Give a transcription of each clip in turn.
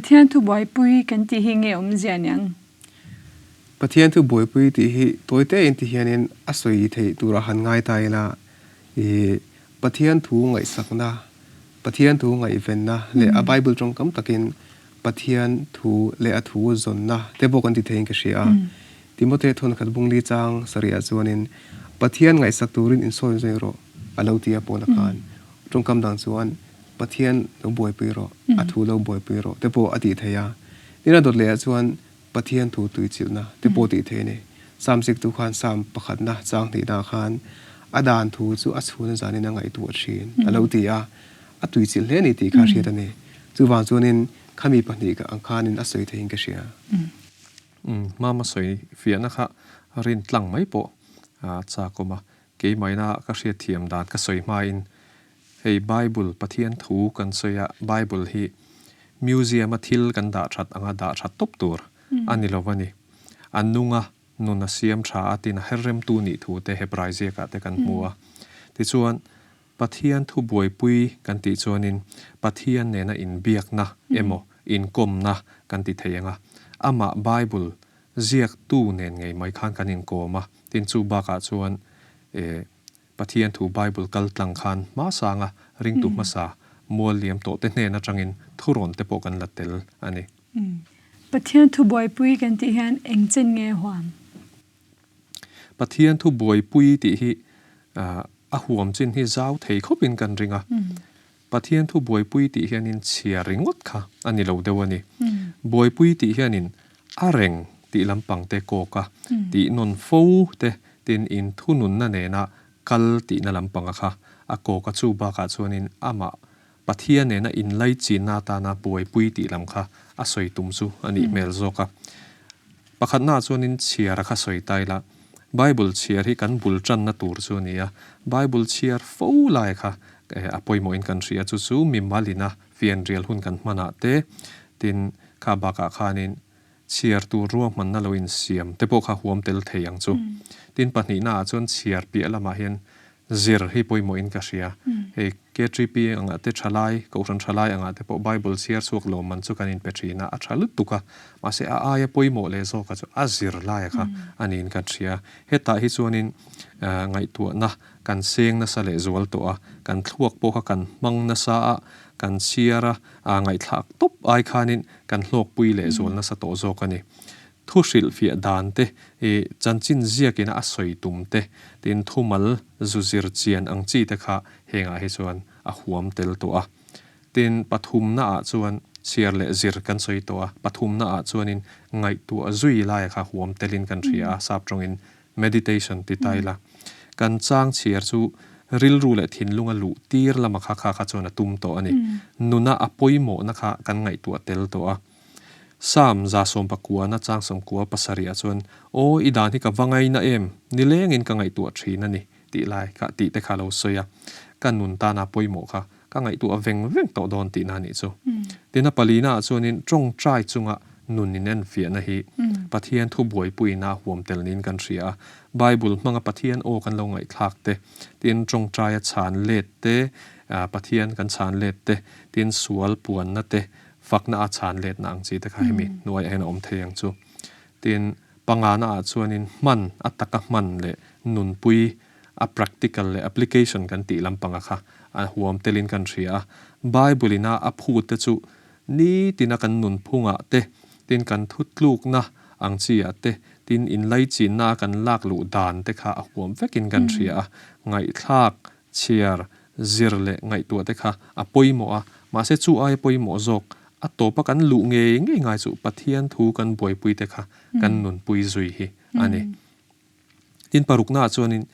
Pathian thu buaipui kan tih hi nge awmzia niang? Pathian thu buaipui tih hi tawi te in ti hianin a sawi theih turah han ngai ta ila, ih Pathian thu ngaihsakna, Pathian thu ngaihvenna leh a Bible tawngkam takin Pathian thu leh a thu zawnna te pawh kan ti theiin ka hria a. Timote thawnkhat bungli chang sarihah chuanin Pathian ngaihsak turin insawi zui rawh a lo ti a Paula khan. Tawngkam dang chuan Pathian lo buaipui rawh, a thu lo buaipui rawh te pawh a tih theih a. Tin a dawt lehah chuan Pathian thu tuichilhna te pawh tih theih a ni. Sam ziktu khan Sam pakhatna chang hnihna khan a dan thu chu a chhun zanin a ngaihtuah thin a lo ti a, a tuichilh hle a ni tih kha a hriat a ni. Chuvang chuanin khami pahnih ang khanin a sawi theihin ka hria. Mama sawi fiahna kha rin tlang mai pawh a chak awm a, keimahina ka hriatthiam dan ka sawi hmain Hei Bible, Pathian thu kan sawi a, Bible hi museum a thil kan dah that anga dah that tawp tur a ni lo a ni. A nung a, nun a siam tha a tin a her remtu nih thu te Hebrai ziakah te kan hmu a. Tichuan, Pathian thu buaipui kan tih chuanin Pathian nena inbiakna emaw inkawmna kan ti thei ang a, amah Bible ziaktu nen ngei mai khan kan inkawm a, tin chu bakah chuan eh Pathian thu Bible kal tlang khan hma sanga ringtu hmasa mual liam tawh te hnen atangin thurawn te pawh kan la tel a ni. Pathian thu buaipui kan tih hian eng chen nge huam? Pathian thu buaipui tih hi a huam chin hi zau thei khawpin kan ring a. Pathian thu buaipui tih hianin chhiar ringawt kha a ni lo deuh a ni. Buaipui tih hianin a reng tih lampang te kawk a, tih nawn fo te tin in thununna nena kal tihna lampanga kha a kawk a, chu bakah chuanin amah Pathian nena inlaichinna atana buaipui tih lam kha a sawi tum chu a nih hmel zawk a. Pakhatnaah chuanin chhiar a kha sawi ta ila, Bible chhiar hi kan bul tanna tur chu a ni a, Bible chhiar fo lai kha a pawimawhin kan hria, chu chu mimalina fianrial hun kan hmanah te, tin kha bakah khanin chhiar tur ruahmanna lo insiam te pawh kha huam tel thei ang chu. Tin pahnihnaah chuan chhiar piah lamah hian Zir hi pawimawhin ka hria. Hei KTP angah te thalai, Kohhran thalai angah te pawh Bible chhiar chhuak lawmman chu kan inpe thin a, a tha lutuk a. Mahse a aia pawimawh leh zawka chu a zir laia kha a niin kan hria. Hetah hi chuanin ngaihtuahna kan seng nasa leh zual tawh a, kan thluak pawh kha kan hmang nasa a, kan chhiar a, ngaihthlak tawp ai khanin kan hlawkpui leh zual nasa tawh zawk a ni. Thu hrilhfiah dan te, i chanchin ziakina a sawi tum te, tin thumal zu zir chian ang chi te kha hengah hi chuan a huam tel tawh a. Tin, pathumna ah chuan chhiar leh zir kan sawi tawh a, pathumna ah chuanin ngaihtuah zui laia kha huam telin kan hria a, sap tawngin meditation ti ta ila. Kan chang chhiar chu rilru leh thinlunga luh tir lama kha kha kha chuan a tum tawh a ni. Nuna a pawimawhna kha kan ngaihtuah tel tawh a. Sam 190 chang 97 ah chuan, Aw, i dan hi ka va ngaina em? Nilengin ka ngaihtuah thin a ni, tih lai kha tih te kha lo sawi a. Ka nun tana pawimawh kha ka ngaihtuah veng veng tawh dawn tihna a nih chu. Tin, a palina ah chuanin tawngtai chunga nun in enfiahna hi Pathian thu buaipuina a huam tel niin kan hria a. Bible hmanga Pathian aw kan lo ngaihthlak te, tin tawngtaia chhan let te, Pathian kan chhan let te, tin sual puanna te, Fakna a chhan letna ang chi te kha hemi hnuaiah hian a awm thei ang chu. Tin, pangana ah chuanin hman, a taka hman leh nunpui, a practical leh application kan tih lampanga kha a huam telin kan hria a. Bible ina a phut te chu nitina kan nunphungah te, tin kan thutlukna ang chi ah te, tin inlaichinna a kan lak luh dan te kha a huam vekin kan hria a. Ngaihthlak chhiar, zir leh ngaihtuah te kha a pawimawh a, mahse chu aia pawimawh zawk, a tawpa kan luh ngei ngei ngai chu Pathian thu kan buaipui te kha kan nunpui zui hi a ni. Tin, paruknaah chuanin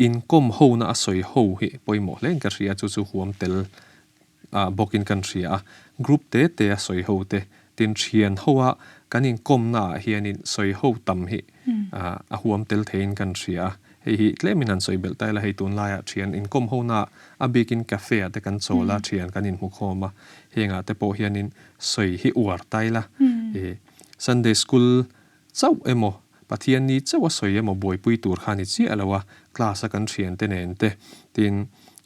inkawm hona a sawi ho hi pawimawh hle in ka hria, chu chu huam tel bawkin kan hria a, group te te a sawi ho te, tin thian ho a kan inkawmna ah hianin sawi ho tam hi a huam tel theiin kan hria a, hei hi tlemin han sawi belh ta ila hei tunlaiah thian inkawm ho na a bikin cafe ah te kan chawl a, thian kan inhmukhawm a, hengah te pawh hianin sawi hi uar ta ila Sunday school chauh emaw Pathian ni chauh a sawi emaw buaipui tur kha ni chiah lo a, class a kan thiante nen te tin.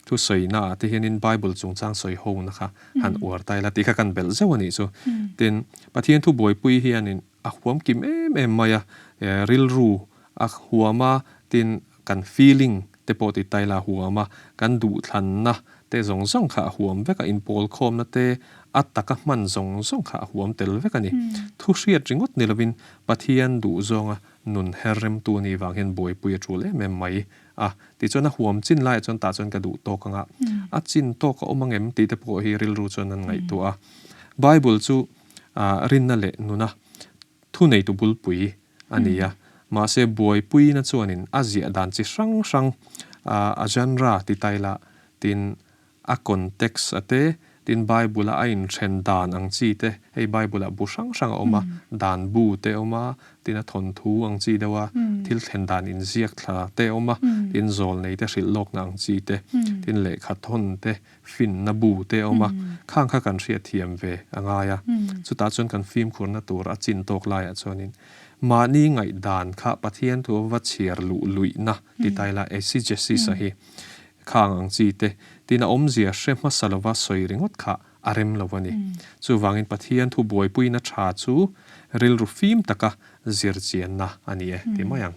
Thusawi naah te hianin Bible chungchang sawi ho na kha han uar ta ila tih kha kan belh zeuh a nih chu. Tin, Pathian thu buaipui hianin a huam kim em em mai a, rilru a huam a, tin kan feeling te pawh ti ta ila a huam a, kan duhthlanna te zawng zawng kha a huam vek a, inpawlkhawmna te a taka hman zawng zawng kha a huam tel vek a ni. Thu hriat ringawt ni lovin Pathian duhzawnga nun her remtu a nih vang hian buaipui a tul em em mai a. Tichuan a huam chin laiah chuan tah chuan ka duh tawk anga a chin tawk a awm angem tih te pawh hi rilru chuan an ngaihtuah a. Bible chu rinna leh nuna thuneitu bulpui a ni a, mahse buaipuina chuanin a ziah dan chi hrang hrang a genre ti ta ila tin a context a te, tin Bible a a inthen dan ang chi te, hei Bible ah bu hrang hrang a awm a, dan bu te a awm a, tin a thawnthu ang chi deuh a, thil thlen dan inziak thla te a awm a, tin zawlnei te hrilh lawkna ang chi te, tin lehkha thawn te, finna bu te a awm a, khang kha kan hriatthiam ve a ngai a, chutah chuan kan fimkhurna tur a chin tawk laiah chuanin mahni ngaihdan kha Pathian thu va chhiar luh luihna ti ta ila exegesis a hi Khang ang chi te, tin a awmzia hre hmasa lova sawi ringawt kha a rem lo a ni. Chuvangin Pathian thu buaipuina tha chu rilru fim taka zir chianna a ni e ti mai ang.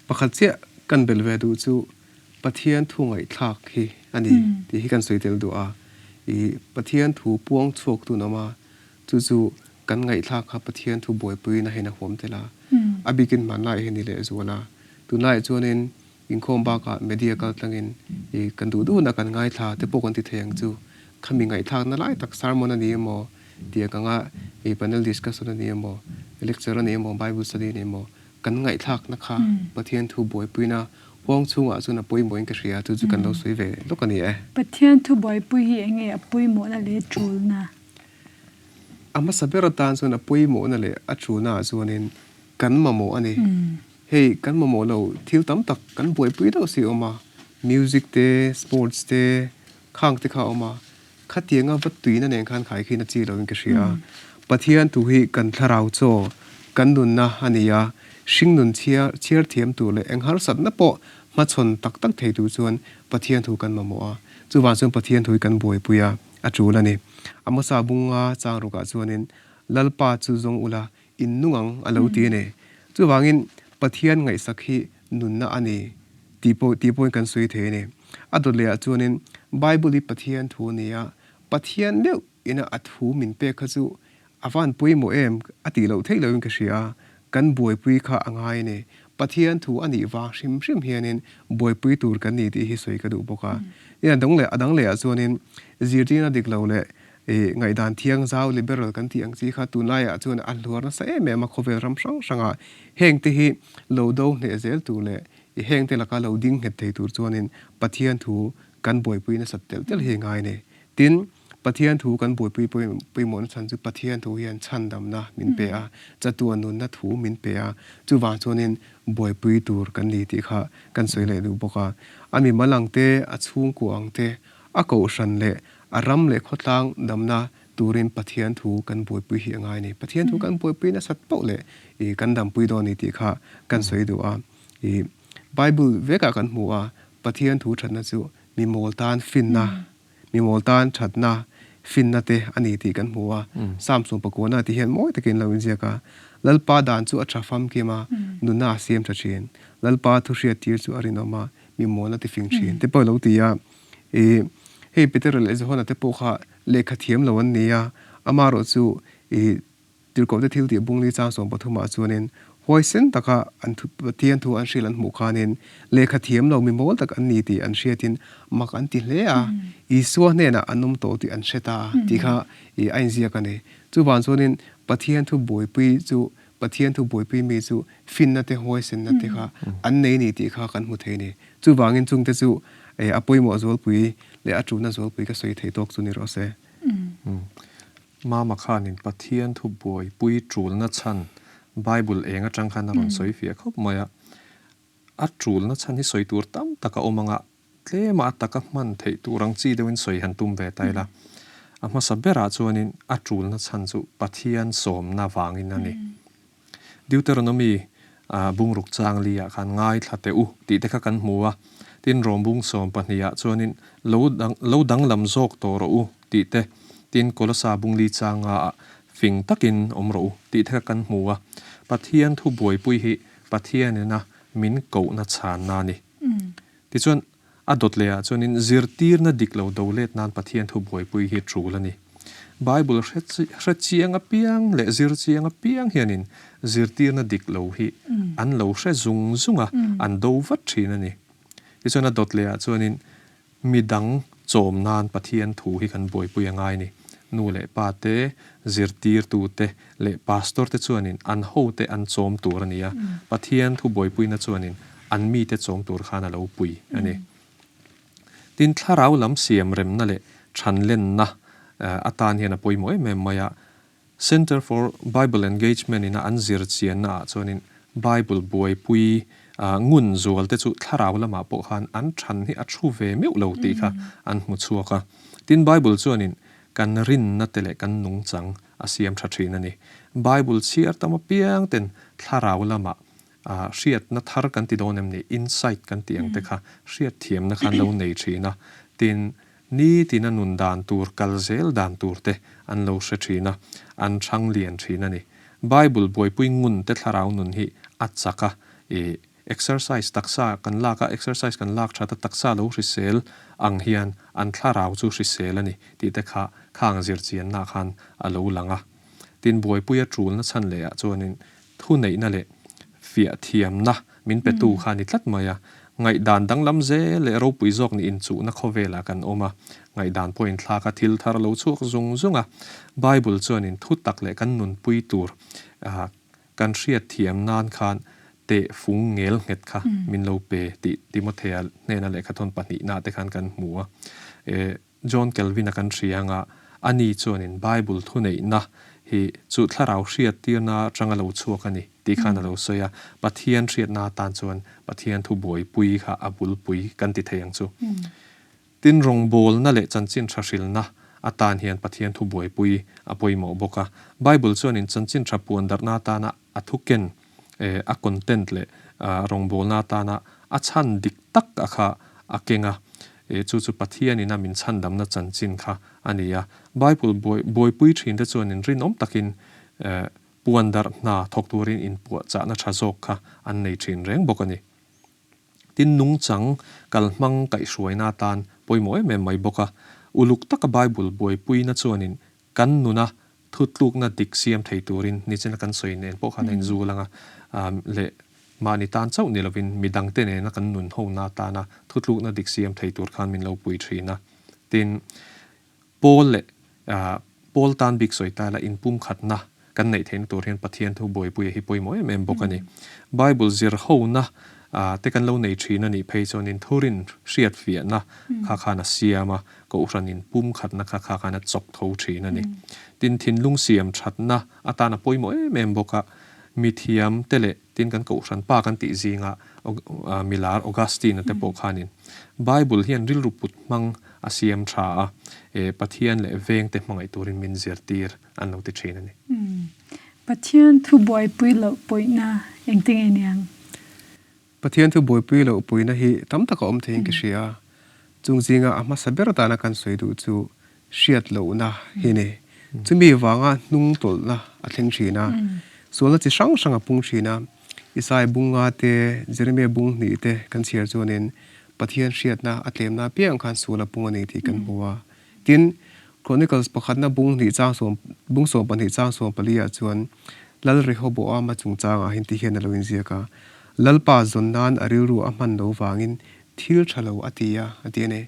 Pakhat chiah kan belh ve duh chu Pathian thu ngaihthlak hi a ni tih hi kan sawi tel duh a. I Pathian thu puang chhuak tun awm a, chu chu kan ngaihthlak kha Pathian thu buaipuina hian a huam tel a. A bikin hmanlai hi a ni lehzual a. Tunlaiah chuanin Inkhawm bakah media kal tlangin i kan duh duhna kan ngaithla te pawh kan ti thei ang chu. Khami ngaihthlakna lai tak sermon a ni emaw, tiang anga i panel discussion a ni emaw, lecture a ni emaw, bible study a ni emaw, kan ngaihthlakna kha Pathian thu buaipuina huang chhungah chuan a pawimawhin ka hria, chu chu kan lo sawi ve lawk a ni e. Pathian thu buaipui hi eng nge a pawimawhna leh tulna? A hmasa ber atan chuan a pawimawhna leh a tulna ah chuanin kan mamawh a ni. Hei kan mamawh lo thil tam tak kan buaipui deuh si a awm a, music te, sports te, khang te kha a awm a, khatianga va tuina nen khan khai khin a chi loin ka hria a. Pathian thu hi kan thlarau chaw, kan nunna a ni a, hringnun chhiar chhiar thiam tur leh eng harsatna pawh hmachhawn tak tak thei tur chuan Pathian thu kan mamawh a, chuvang chuan Pathian thu hi kan buaipui a, a tul a ni. Amosa bunga chang rukah chuanin Lalpa chu zawng ula In nung ang a lo ti a ni. Chuvangin Pathian ngaihsak hi nunna a ni tih pawh tih pawhin kan sawi thei a ni. A dawt lehah chuanin Bible hi Pathian thu a ni a, Pathian deuh ina a thu min pek kha chu a van pawimawh em a tih loh theih lohin ka hria a, kan buaipui kha a ngai a ni. Pathian thu a nih vang hrim hrim hianin buaipui tur kan ni tih hi sawi ka duh bawk a. Tin a dang leh a dang lehah chuanin zirtirna dik lo leh Ih, ngaihdan thiang zau liberal kan tih ang chi kha tunlaiah chuan a hluar nasa em em a, khawvel ram hrang hrangah hengte hi lo do hneh zel tur leh ih hengte laka lo ding nghet thei tur chuanin Pathian thu kan buaipui nasat telh telh hi ngai a ni. Tin, Pathian thu kan buaipui pawimawhna chhan chu Pathian thu hian chhandamna min pe a, chatuan nunna thu min pe a, chuvang chuanin buaipui tur kan ni tih kha kan sawi leh duh bawk a. A mimal ang te, a chhungkua ang te, a kohhran leh A ram leh khawtlang damna turin Pathian thu kan buaipui hi a ngai a ni. Pathian thu kan buaipui nasat poh leh i kan dampui dawn a ni tih kha kan sawi duh a. I Bible vekah kan hmu a, Pathian thu thatna chu mi mawl tan finna, mi mawl tan thatna, finna te a ni tih kan hmu a. Psalm 19 tih hian mawi takin lo inziak a, Lalpa dan chu a tha famkim a, nunna a siam tha thin. Lalpa thu hriattir chu a rinawm a, mi mawl a tifing thin te pawh a lo ti a. I hei Petera leh Johana te pawh kha lehkha thiam lo an ni a, amaherawh chu i tirhkohte thil tih bungli chang 13 ah chuanin huaisen taka an thu Pathian thu an hrilh an hmuh khanin lehkha thiam lo mi mawl tak an ni tih an hriatin mak an ti hle a, Isua hnenah an awm tawh tih an hre ta tih kha i a inziak a ni. Chuvang chuanin Pathian thu buaipui chu Pathian thu buaipui mi chu finna te huaisenna te kha an nei ni tih kha kan hmu thei a ni. Chuvangin chungte chu a pawimawh zualpui leh a tulna zualpui ka sawi thei tawk chu ni rawh se. Mama khanin Pathian thu buaipui tulna chhan Bible eng atang khan a rawn sawi fiah khawp mai a. A tulna chhan hi sawi tur tam tak a awm ang a, tlema a taka hman theih tur ang chi deuhin sawi han tum ve ta ila. A hmasa berah chuanin a tulna chhan chu Pathian sawmna vangin a ni. Deuteronomy. Bungruk chang li ah khan ngaithla teh u tih te kha kan hmu a. Tin, Rom bung 12 ah chuanin lo dang lo danglam zawk tawh rawh u tih te, tin, Kolosa bung li chang nga ah fing takin awm rawh u tih te kha kan hmu a. Pathian thu buaipui hi Pathianina min kohna chhanna a ni. Tichuan, a dawt leh ah chuanin zirtirna dik lo do let nan Pathian thu buaipui hi tul a ni. Bible hre chiang apiang leh zir chiang apiang hianin zirtirna dik lo hi an lo hre zung zung a, an do vat thin a ni. Tichuan a dawt leh ah chuanin midang chawm nan Pathian thu hi kan buaipui a ngai a ni. Nu leh pa te, zirtirtu te leh pastor te chuanin an hote an chawm tur a ni a, Pathian thu buaipuina chuanin an mite chawm tur khan a lo pui a ni. Tin, thlarau lam siam remna leh thanlenna atan hian a pawimawh em em mai a. Centre for Bible Engagement ina an zir chianna ah chuanin Bible buaipui ngun zual te chu thlarau lamah pawh khan an than hi a thu ve meuh lo tih kha an hmu chhuak a. Tin, Bible chuanin kan rinna te leh kan nungchang a siam tha thin a ni. Bible chhiar tam apiang ten thlarau lamah hriatna thar kan ti dawn em ni, insight kan tih ang te kha hriatthiamna khan lo nei thin a, tin, nitina nun dan tur, kal zel dan tur te an lo hre thin a, an chhang lian thin a ni. Bible buaipui ngun te thlarau nun hi a chak a, i exercise taksa kan lak a, exercise kan lak that a taksa lo hrisel ang hian an thlarau chu hrisel a ni tih te kha khang zirchianna khan a lo lang a. Tin, buaipuia tulna chhan leh ah chuanin Thuneihna leh fiah thiamna min petu kha a ni tlat mai a. Ngaihdan danglam zel leh ropui zawk nih inchuhna khawvelah kan awm a. Ngaihdan pawh inthlak a, thil thar lo chhuak zung zung a. Bible chuanin thu tak leh kan nunpui tur kan hriat thiam nan khan teh fung ngel nghet kha min lo pe tih Timothea hnena lehkhathawn pahnihna te khan kan hmu a. John Calvin-a kan hria anga ani chuanin Bible thuneihna hi chu thlarau hriattirna atanga lo chhuak a ni tih khan a lo sawi a. Pathian hriatna atan chuan Pathian thu buaipui kha a bulpui kan ti thei ang chu. Tin, rawngbawlna leh chanchin tha hrilna atan hian Pathian thu buaipui a pawimawh bawk a. Bible chuanin chanchin tha puan darhna atana a thuken, a content leh rawngbawlna atana a chhan dik tak a kha a keng a. Chu chu Pathianin a min chhandamna chanchin kha a ni a. Bible buaipui thinte chuanin rinawm takin puan darh hna thawk turin inpuahchahna tha zawk kha an nei thin reng bawk a ni. Tin, nungchang kalhmang kaihhruaina atan pawimawh em em mai bawk a. Uluk taka Bible buaipuina chuanin Kan nuna thutlukna dik siam thei turin nichina kan sawi nen pawh khan a inzul ang a, leh mahni tan chauh ni lovin midangte nena kan nun hona atana thutlukna dik siam thei tur khan min lo pui thin a. Tin, Paul leh Paul tan bik sawi ta ila inpumkhatna kan neih theihna tur hian Pathian thu buaipuia hi pawimawh em em bawk a ni. Bible zir hona te kan lo nei thin a nih phei chuanin thurin hriatfiahna kha khan a siam a, Kohhranin pumkhatna kha kha khan a chawk tho thin a ni. Tin, thinlung siam thatna atan a pawimawh em em bawk a, mithiam te leh tin kan Kohhran pa kan tih zinga milar Augustine-a te pawh khanin Bible hian rilru put hmang a siam tha a, Pathian leh vengte hmangaih turin min zirtir an lo ti thin a ni. Pathian thu buaipui loh pawihna engtin nge niang? Pathian thu buaipui loh puina hi tam tak a awm theiin ka hria. Chung zinga a hmasa ber atana kan sawi duh chu hriat lohna hi ni. Chumi vanga hnung tawlhna a thleng thin a, sualna chi hrang hrang a pung thin a. Isai bung nga te, Jeremiah bung hnih te kan chhiar chuanin Pathian hriatna a tlemna apiang khan sual a pung a ni tih kan hmu a. Tin, Chronicles pakhatna bung hnih chang sawm bung 12 chang 14 ah chuan Lal Rehoboama chungchangah hin ti hian a lo inziak a, Lalpa zawn nan a rilru a hman lo vangin thil tha lo a ti a, a ti a ni.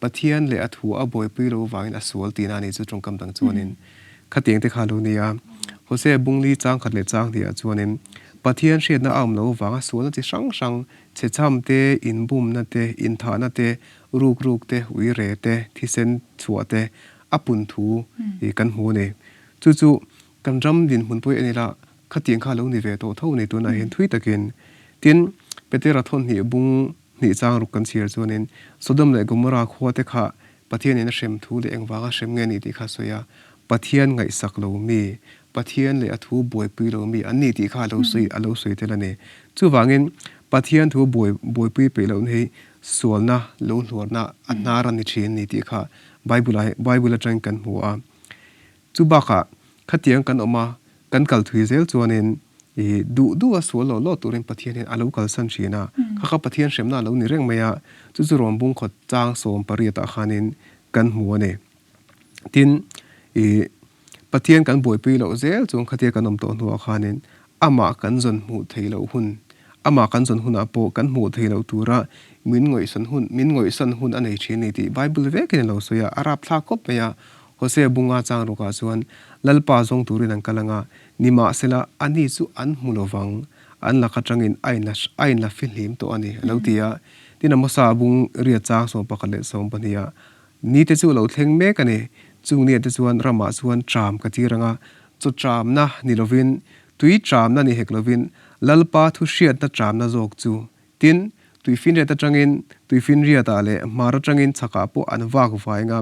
Pathian leh a thu a buaipui lo vangin a sual tihna a ni chu tawngkam dang chuanin khatiang te kha a lo ni a. Hosea bungli chang khat leh chang hnih ah chuanin Pathian hriatna a awm lo vanga sualna chi hrang hrang, chhechham te, inbumna te, inthahna te, Ruk ruk te, ui re te, thisen chhuah te a pun thu hi kan hmu a ni. Chu chu kan ram dinhmun pawh hi en ila khatiang kha a lo ni ve tawh tho a ni tunah hian thui takin. Tin, Petera thawn hnih bung hnih chang ruk kan chhiar chuanin Sodom leh Gomorrah khua te kha Pathianin a hrem thu leh engvanga hrem nge a ni tih kha a sawi a. Pathian ngaihsak lo mi, Pathian leh a thu buaipui lo mi an ni tih kha a lo sawi a lo sawi tel a ni. Chuvangin Pathian thu buai buaipui peih lohna hi sualna lo hluarna a hnar a ni thin a ni tih kha Bible ah Bible atangin kan hmu a. Chu bakah khatiang kan awm a, kan kal thui zel chuanin ih duh duh a sual lo lo turin Pathian hian a lo kalsan thin a. Kha kha Pathian hremna a lo ni reng mai a, chu chu rawn bungkhawt chang 18 ah khanin kan hmu a ni. Tin, ih Pathian kan buaipui loh zel chuan khatia kan awm tawh hnuah khanin amah kan zawn hmuh theih loh hun, amah kan zawn hunah pawh kan hmuh theih loh tura min ngawihsan hun, min ngawihsan hun a nei thin a ni tih Bible vekin a lo sawi a, a rapthlak khawp mai a. Hosea bunga chang rukah chuan Lalpa zawng turin an kal ang a, nimahsela ani chu an hmu lovang, an lak atangin a inla a inla fihlim tawh a ni a lo ti a. Tin, Amosa bung riat chang 11 leh 12 ah Ni te chu a lo thleng mek a ni. Chung ni ah te chuan ramah chuan tram ka tir ang a, chaw tramna ni lovin, tui tramna ni hek lovin, Lalpa thu hriatna tramna zawk chu. Tin, tuifinriat atangin tuifinriat ah leh hmar atangin chhakah pawh an vak vai ang a,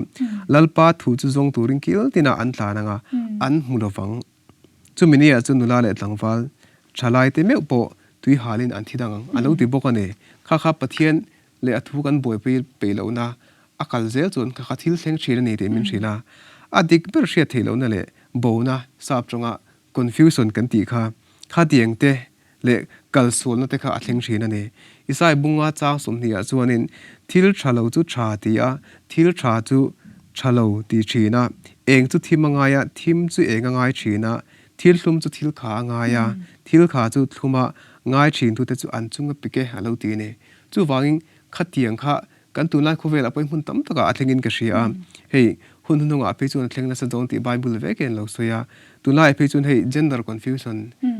Lalpa thu chu zawng turin kil tinah an tlan ang a, an hmu lovang. Chumi ni ah chuan nula leh tlangval thalai te meuh pawh tui halin an thi dang ang a lo ti bawk a ni. Kha kha Pathian leh a thu kan buaipui peih lohna a kal zel chuan kha kha thil thleng thin a ni tih min hrilh a. A dik ber hriat theih lohna leh bona sap tawnga confusion kan tih kha kha tiang te leh kal sualna te kha a thleng thin a ni. Isai bunga chang 20 ah chuanin thil tha lo chu tha ti a, thil tha chu tha lo ti thin a, eng chu thim a ngai a, thim chu eng a ngai thin a, thil thlum chu thil kha a ngai a, thil kha chu thlum a ngai thin tute chu an chung a pik e a lo ti a ni. Chuvangin khatiang kha kan tunlai khawvelah pawhin hmun tam takah a thlengin ka hria a, hei hun hnuhnungah phei chuan a thleng nasa dawn tih Bible vekin an lo sawi a, tunlaiah phei chuan hei gender confusion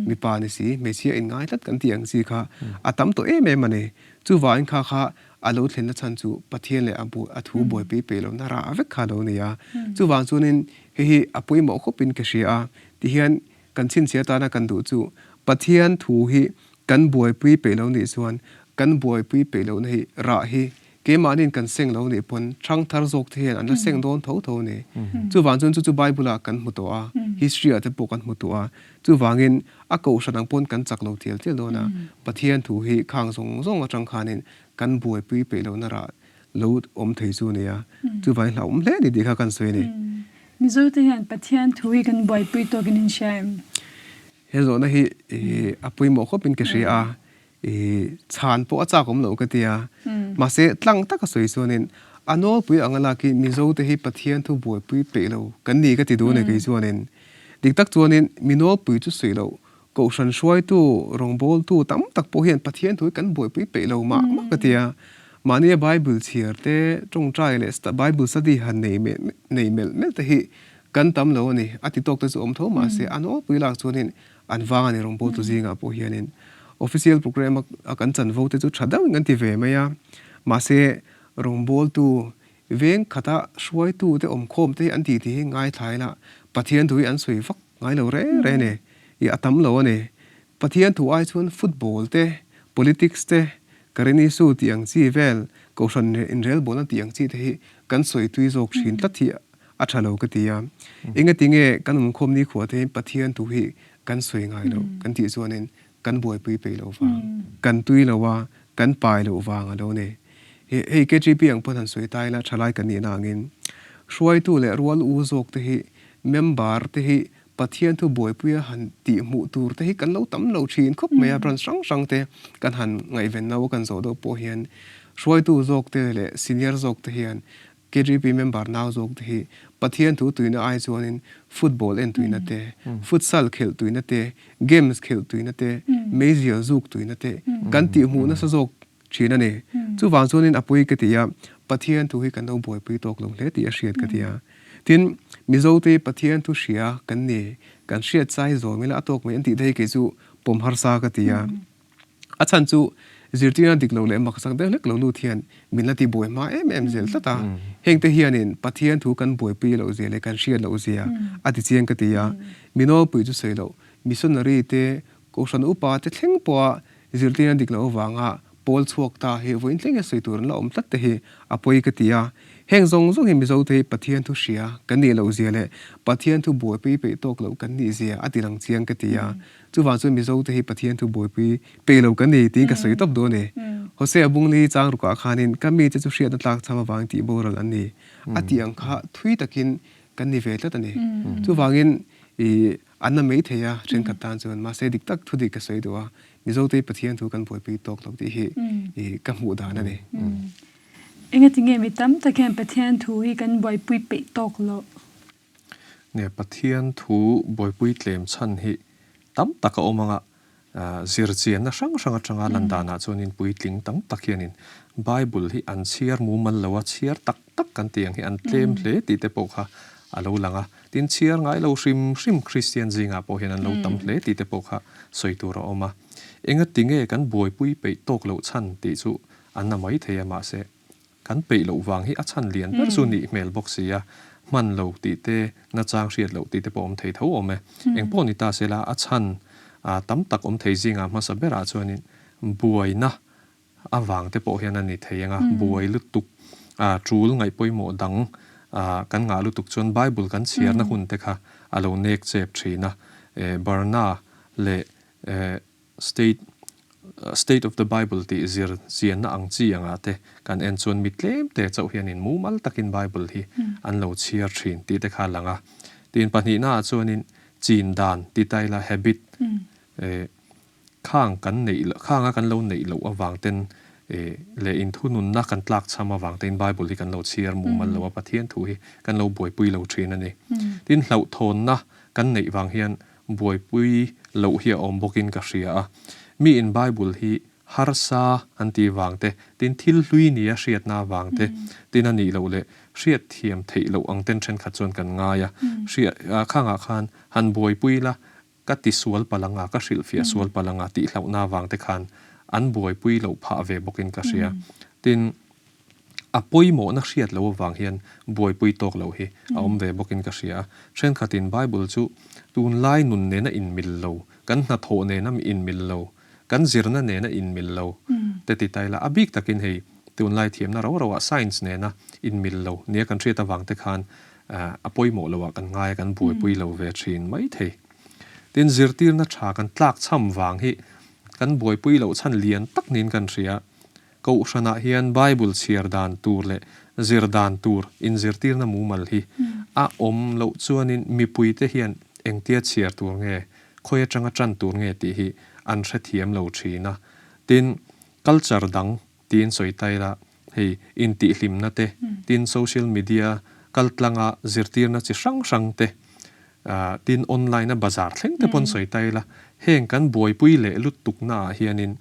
mipa ni si hmeichhia inngai tlat kan tih ang chi kha a tam tawh em em a ni. Chuvangin kha kha a lo thlenna chhan chu Pathian leh a bu a thu buaipui peih lohna rah vek kha a lo ni a. Chuvang chuanin hei hi a pawimawh khawpin ka hria a, tihian kan chhinchhiah atana kan duh chu Pathian thu hi Kan buaipui peih lo nih chuan kan buaipui peih lohna hi rah hi keimahniin kan seng lo nih pawn hrang thar zawk te hian an la seng dawn tho tho a ni. Chuvang chuan chu chu Bible ah kan hmu tawh a, history ah te pawh kan hmu tawh a. Chuvangin a kohhran ang pawn kan chak lo tial tial dawn a, Pathian thu hi khang zawng zawng atang khanin kan buaipui peih lohna rah lo awm thei chu a ni a. Chuvangin hlauhawm hle a ni tih kha kan sawi a ni. Mizo te hian Pathian thu hi kan buaipui tawkin in hria em? He zawhna hi a pawimawh khawpin ka hria a, chhan pawh a chak awm loh ka ti a. Mahse, tlang taka sawi chuanin a nawlpui anga lakin Mizote hi Pathian thu buaipui peih lo kan ni ka ti duh a ni kei chuanin. Dik tak chuanin mi nawlpui chu sawi loh, Kohhran hruaitu, rawngbawltu tam tak pawh hian Pathian thu hi kan buaipui peih lo mah mah ka ti a. Mahnia Bible chhiar te, tawngtai leh Bible study han nei melh melh te hi Kan tam lo a ni, a ti tawk te chu awm tho mah se, a nawlpui lak chuanin an vang a ni rawngbawltu zingah pawh hianin official program a kan chanvo te chu tha deuhin kan ti ve mai a, mahse rawngbawltu veng khata hruaitu te awmkhawm te hi an tih tih hi ngaithla ila Pathian thu hi an sawi vak ngai lo reng reng a ni, ih a tam lo a ni. Pathian thu ai chuan football te, politics te, current issue tih ang chi vel, kohhran inrelbawlna tih ang chi te hi kan sawi tui zawk thin tlat hi a tha lo ka ti a. Engati nge kan awmkhawm nikhua te hian Pathian thu hi kan sawi ngai lo kan tih chuanin kan buaipui peih loh vang, kan tui lo a, kan pai loh vang a lo ni. Hei KGP ang pawn han sawi ta ila thalai kan nihna angin hruaitu leh rual u zawk te hi member te hi Pathian thu buaipuia han tih hmuh tur te hi kan lo tam lo thin khawp mai a, branch hrang hrang te kan han ngaihven no a kan zawh deuh pawh hian hruaitu zawk te leh senior zawk te hian KGP member nau zawk te hi Pathian thu tuina ai chuanin football en tuina te, futsal khelh tuina te, games khelh tuina te, meizial zuk tuina te kan tih hmuh nasa zawk thin a ni. Chuvang chuanin a pui ka ti a, Pathian thu hi kan lo buaipui tawk lo hle tih a hriat ka ti a. Tin, Mizote Pathian thu hria kan ni, kan hriat chai zawm ila a tawk mai an tih te hi kei chu pawm harsa ka ti a. A chhan chu zirtirna dik lo leh maksak deuh hlek lo lut hian min la ti buai hma em em zel tlat a. Heng te hianin Pathian thu kan buaipui loh zia leh kan hriat loh zia a ti chiang ka ti a. Mi nawlpui chu sawi loh, missionary te, kohhran upa te thleng pawha zirtirna dik loh avanga pawl chhuak ta hi vawiin thleng hian sawi tur an la awm tlat te hi a pawi ka ti a. Heng zawng zawng hi Mizote hi Pathian thu hria kan nih loh zia leh Pathian thu buaipui peih tawk loh kan nih zia a ti lang chiang ka ti a. Chuvang chuan Mizote hi Pathian thu buaipui peih lo kan ni tiin ka sawi tawp dawn e. Hosea Bungli chang rukah khanin ka mite chu hriatna tlak cham avang tih boral an ni a tih ang kha thui takin kan ni ve tlat a ni. Chuvangin i an na mai thei a thenkhat tan chuan mahse dik tak thu dik ka sawi duh a, Mizote hi Pathian thu kan buaipui tawk lo tih hi i ka hmuh dan a ni. Engatinge mi tam tak hian Pathian thu hi kan buaipui peih tawk loh? Nge Pathian thu buaipui tlem chhan hi tam tak a awm anga zirchianna hrang hrang atanga lan danah chuanin puitling tam tak hianin Bible hi an chhiar mumal lo a, chhiar tak tak kan tih ang hi an tlem hle tih te pawh kha a lo lang a. Tin, chhiar ngai lo hrim hrim Kristian zingah pawh hian an lo tam hle tih te pawh kha sawi tur a awm a. Engatinge kan buaipui peih tawk loh chhan tih chu an na mai thei a mahse Kan peih loh vang hi a chhan lian ber chu nih hmel bawk si a, hman lo tih te, nachang hriat loh tih te pawh awm thei tho awm e. Eng pawh ni ta sela, a chhan tam tak awm thei zingah hmasa berah chuanin buaina avang te pawh hian a ni thei ang a, buai lutuk, tul ngaihpawimawh dang kan ngah lutuk chuan Bible kan chhiarna hun te kha a lo nek chep thin a, Barna leh State State of the Bible tih zir chianna ang chi angah te kan en chuan mi tlem te chauh hianin mumal takin Bible hi an lo chhiar thin tih te kha a lang a. Tin pahnihna ah chuanin chin dan ti ta ila habit khang kan neih khanga kan lo neih loh avang ten leh inthununna kan tlak cham avang tein Bible hi kan lo chhiar mumal lo a, Pathian thu hi kan lo buaipui lo thin a ni. Tin hlauhthawnna kan neih vang hian Buaipui loh hi a awm bawkin ka hria a. Mi in Bible hi harsa an tih vang te, tin thil hlui nia hriatna vang te, tin a nih loh leh hriat thiam theih loh ang ten thenkhat chuan kan ngai a. Hria khangah khan han buaipui la, ka ti sual palh anga, ka hrilhfiah sual palh anga tih hlauhna vang te khan an buaipui loh phah ve bawkin ka hria. Tin, A pawimawhna hriat loh avang hian buaipui tawk loh hi a awm ve bawkin ka hria a. Thenkhatin Bible chu tunlai nun nena inmil lo, kan hnathawh nena inmil lo, kan zirna nena inmil lo te ti ta ila, a bik takin hei tunlai thiamna rau rauah science nena inmil lo nia kan hriat avang te khan a pawimawh loah kan ngai a, kan buaipui lo ve thin mai thei. Tin, zirtirna tha kan tlakchham vang hi kan buaipui loh chhan lian tak niin kan hria. Kohhranah hian Bible chhiar dan tur leh zir dan tur inzirtirna mumal hi a awm loh chuanin mipuite hian engtia chhiar tur nge, khawi atanga tan tur nge tih hi an hrethiam lo thin a. Tin, culture dang tiin sawi ta ila, hei intihhlimna te, tin social media kaltlanga zirtirna chi hrang hrang te, tin online a bazar thleng te pawn sawi ta ila, heng kan buaipui leh lutukna ah hianin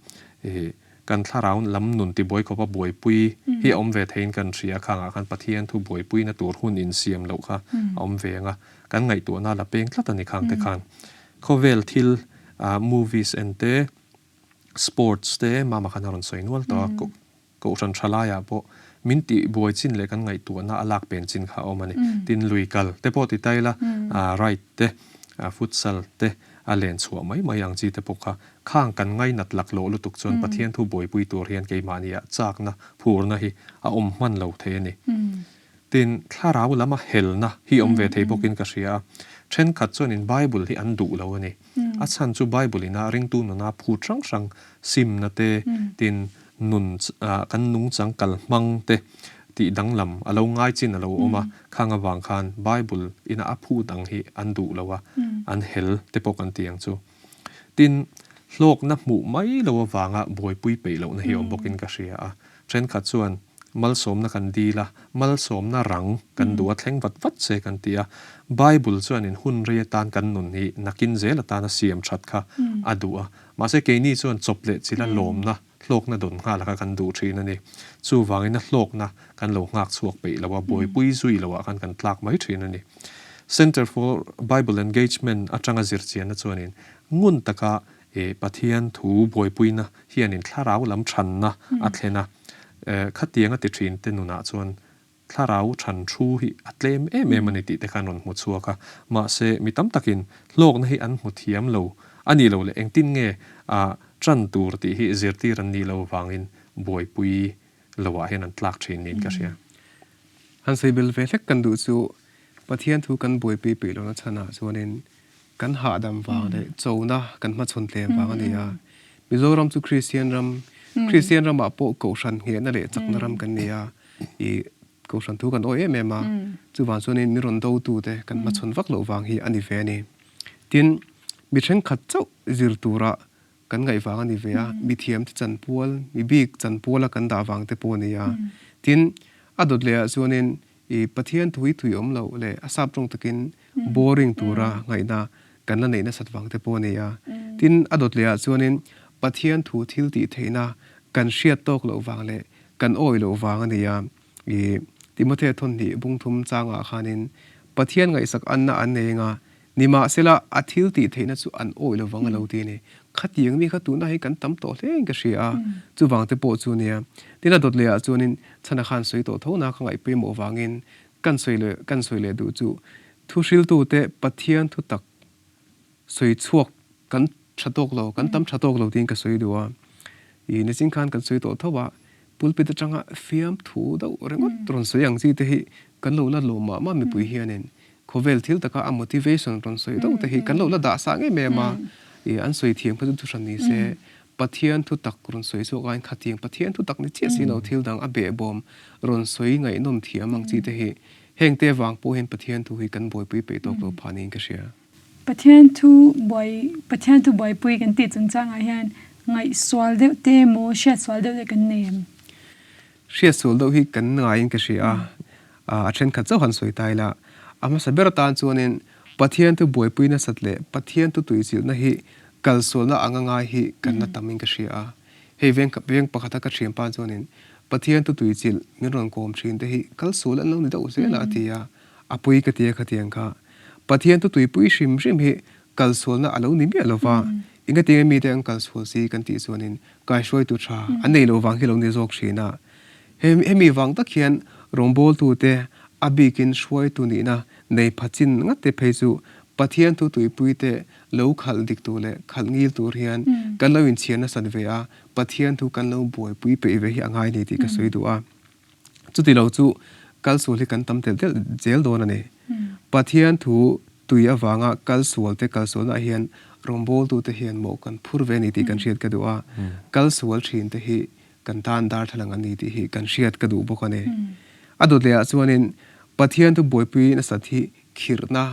Kan thlarau lam nun tibuai khawpa buaipui hi a awm ve theiin kan hria a, khangah khan Pathian thu buaipuina tur hun insiam loh kha a awm ve ang a, kan ngaihtuahna la peng tlat a ni khang te khan. Khawvel thil movies en te, sports te mama khan a rawn sawi nual tawh a, Kohhran tha laiah pawh min tihbuai chin leh kan ngaihtuahna a lak pen chin kha a awm a ni. Tin lui kal te pawh ti ta ila, ride te, futsal te a len chhuah mai mai ang chi te pawh kha Khang kan ngainat laklawh lutuk chuan Pathian thu buaipui tur hian keimahniah chakna, phurna hi a awm hman lo thei a ni. Tin, thlarau lama helna hi awm ve thei bawkin ka hria a. Thenkhat chuanin Bible hi an duh lo a ni. A chhan chu Bible ina ringtu nuna phut hrang hrang simna te, tin nun kan nungchang kal hmang te tih danglam a lo ngai chin a lo awm a. Khang avang khan Bible ina a phut ang hi an duh lo a, an hel te pawh kan ti ang chu. Tin, hlawkna hmuh mai lo avanga buaipui peih lohna hi awm bawkin ka hria a. Thenkhat chuan malsawmna kan dil a, malsawmna rang kan duh a, thleng vat vat se kan ti a. Bible chuanin hun rei atan kan nun hi nakin zel atana siam that kha a duh a. Mahse keini chuan chawp leh chila lawmna, hlawkna dawn nghal kha kan duh thin a ni. Chuvangin a hlawkna kan lo nghak chhuak peih lo a, buaipui zui loah khan kan tlak mai thin a ni. Centre for Bible Engagement atanga zirchianna chuanin ngun taka Pathian thu buaipuina hianin thlarau lam thanna a thlen a, khatianga ti thin te nunah chuan thlarau than thu hi a tlem em em a ni tih te khan rawn hmu chhuak a. Mahse, mi tam takin hlawkna hi an hmu thiam lo a nih loh leh engtin nge tan tur tih hi zirtir an nih loh avangin buaipui loah hian an tlak thin niin ka hria. Han sawi bel ve hlek kan duh chu Pathian thu kan buaipui peih lohna chhanah chuanin kan hahdam vang leh chona kan hmachhawn tlem vang a ni a. Mizoram chu Kristian ram, Kristian ramah pawh Kohhran nghehna leh chakna ram kan ni a, ih Kohhran thu kan awi em em a, chuvang chuanin mi rawn dotute kan hmachhawn vak loh vang hi a ni ve a ni. Tin, mi thenkhat chauh zir tura kan ngaih vang a ni ve a, mi thiam te chanpual, mi bik chanpuala kan dah vang te pawh a ni a. Tin, a dawt lehah chuanin i Pathian thu hi tui awm loh leh a sap tawng takin boring tura ngaihna kan la neih nasat vang te pawh a ni a. Tin, a dawt lehah chuanin Pathian thu thil tih theihna kan hriat tawk loh vang leh kan awih loh vang a ni a. I Timothea thawnhnih bungthum changah khanin Pathian ngaihsak anna an nei anga Nimahsela, a thil tih theihna chu an awih lo vang a lo ti a ni. Khatiang mi kha tunah hi kan tam tawh hle in ka hria a, chuvang te pawh chu nia. Tin a dawt lehah chuanin chhana khan sawi tawh tho na ka ngaih pawimawh vangin kan sawi leh kan sawi leh duh chu thu hriltute Pathian thu tak sawi chhuak kan tha tawk lo, kan tam tha tawk lo tiin ka sawi duh a. Ih nichin khan kan sawi tawh tho a, pulpit atanga fiamthu deuh ringawt rawn sawi ang chi te hi kan lo la lawm mah mah mipui hianin Khawvel thil taka a motivation rawn sawi deuh te hi kan lo la dah sa ngei mai a ma, ih an sawi thiam kha chu thu hran ni se, Pathian thu tak rawn sawi chhuak aiin khatiang Pathian thu tak ni chiah si lo thil dang a behbawm rawn sawi ngaihnawm thiam ang chi te hi heng te vang pawh hian Pathian thu hi kan buaipui peih tawk lo phah niin ka hria. Pathian thu buai Pathian thu buaipui kan tih chungchangah hian ngaihsual deuh te emaw hriatsual deuh te kan nei em? Hriatsual deuh hi kan ngaiin ka hria a, a thenkhat chauh han sawi ta ila, a hmasa ber atan chuanin Pathian thu buaipui nasat leh Pathian thu tuichilhna hi kalsualna anga ngai hi kan la tamin ka hria a. Hei veng veng pakhata ka thian pa chuanin Pathian thu tuichilh min rawn kawm thin te hi kalsual an lo ni deuh zel a a ti a, a pui ka ti a khatiang kha. Pathian thu tuipui hrim hrim hi kalsualna a lo ni miah lova, engatinge mite an kalsual si kan tih chuanin Kaihruaitu tha an nei loh vang hi lo ni zawk thin a. Hemi vang tak hian rawngbawltute a bikin hruaitu nihna nei pha chin ngat te phei chu Pathian thu tuipuite lo khalh dik tur leh khalh ngil tur hian kan lo inchhiar nasat ve a, Pathian thu kan lo buaipui peih ve hi a ngai ni tih ka sawi duh a. Chuti lo chu kal sual hi kan tam telh telh zel dawn a ni. Pathian thu tui avanga kal sual te kal sualnaah hian rawngbawltute hian mawh kan phur ve a ni tih kan hriat ka duh a, kal sual thin te hi kan tan darthlalang an ni tih hi kan hriat ka duh bawk a ni. A dawt lehah chuanin Pathian thu buaipui nasat hi khirhna,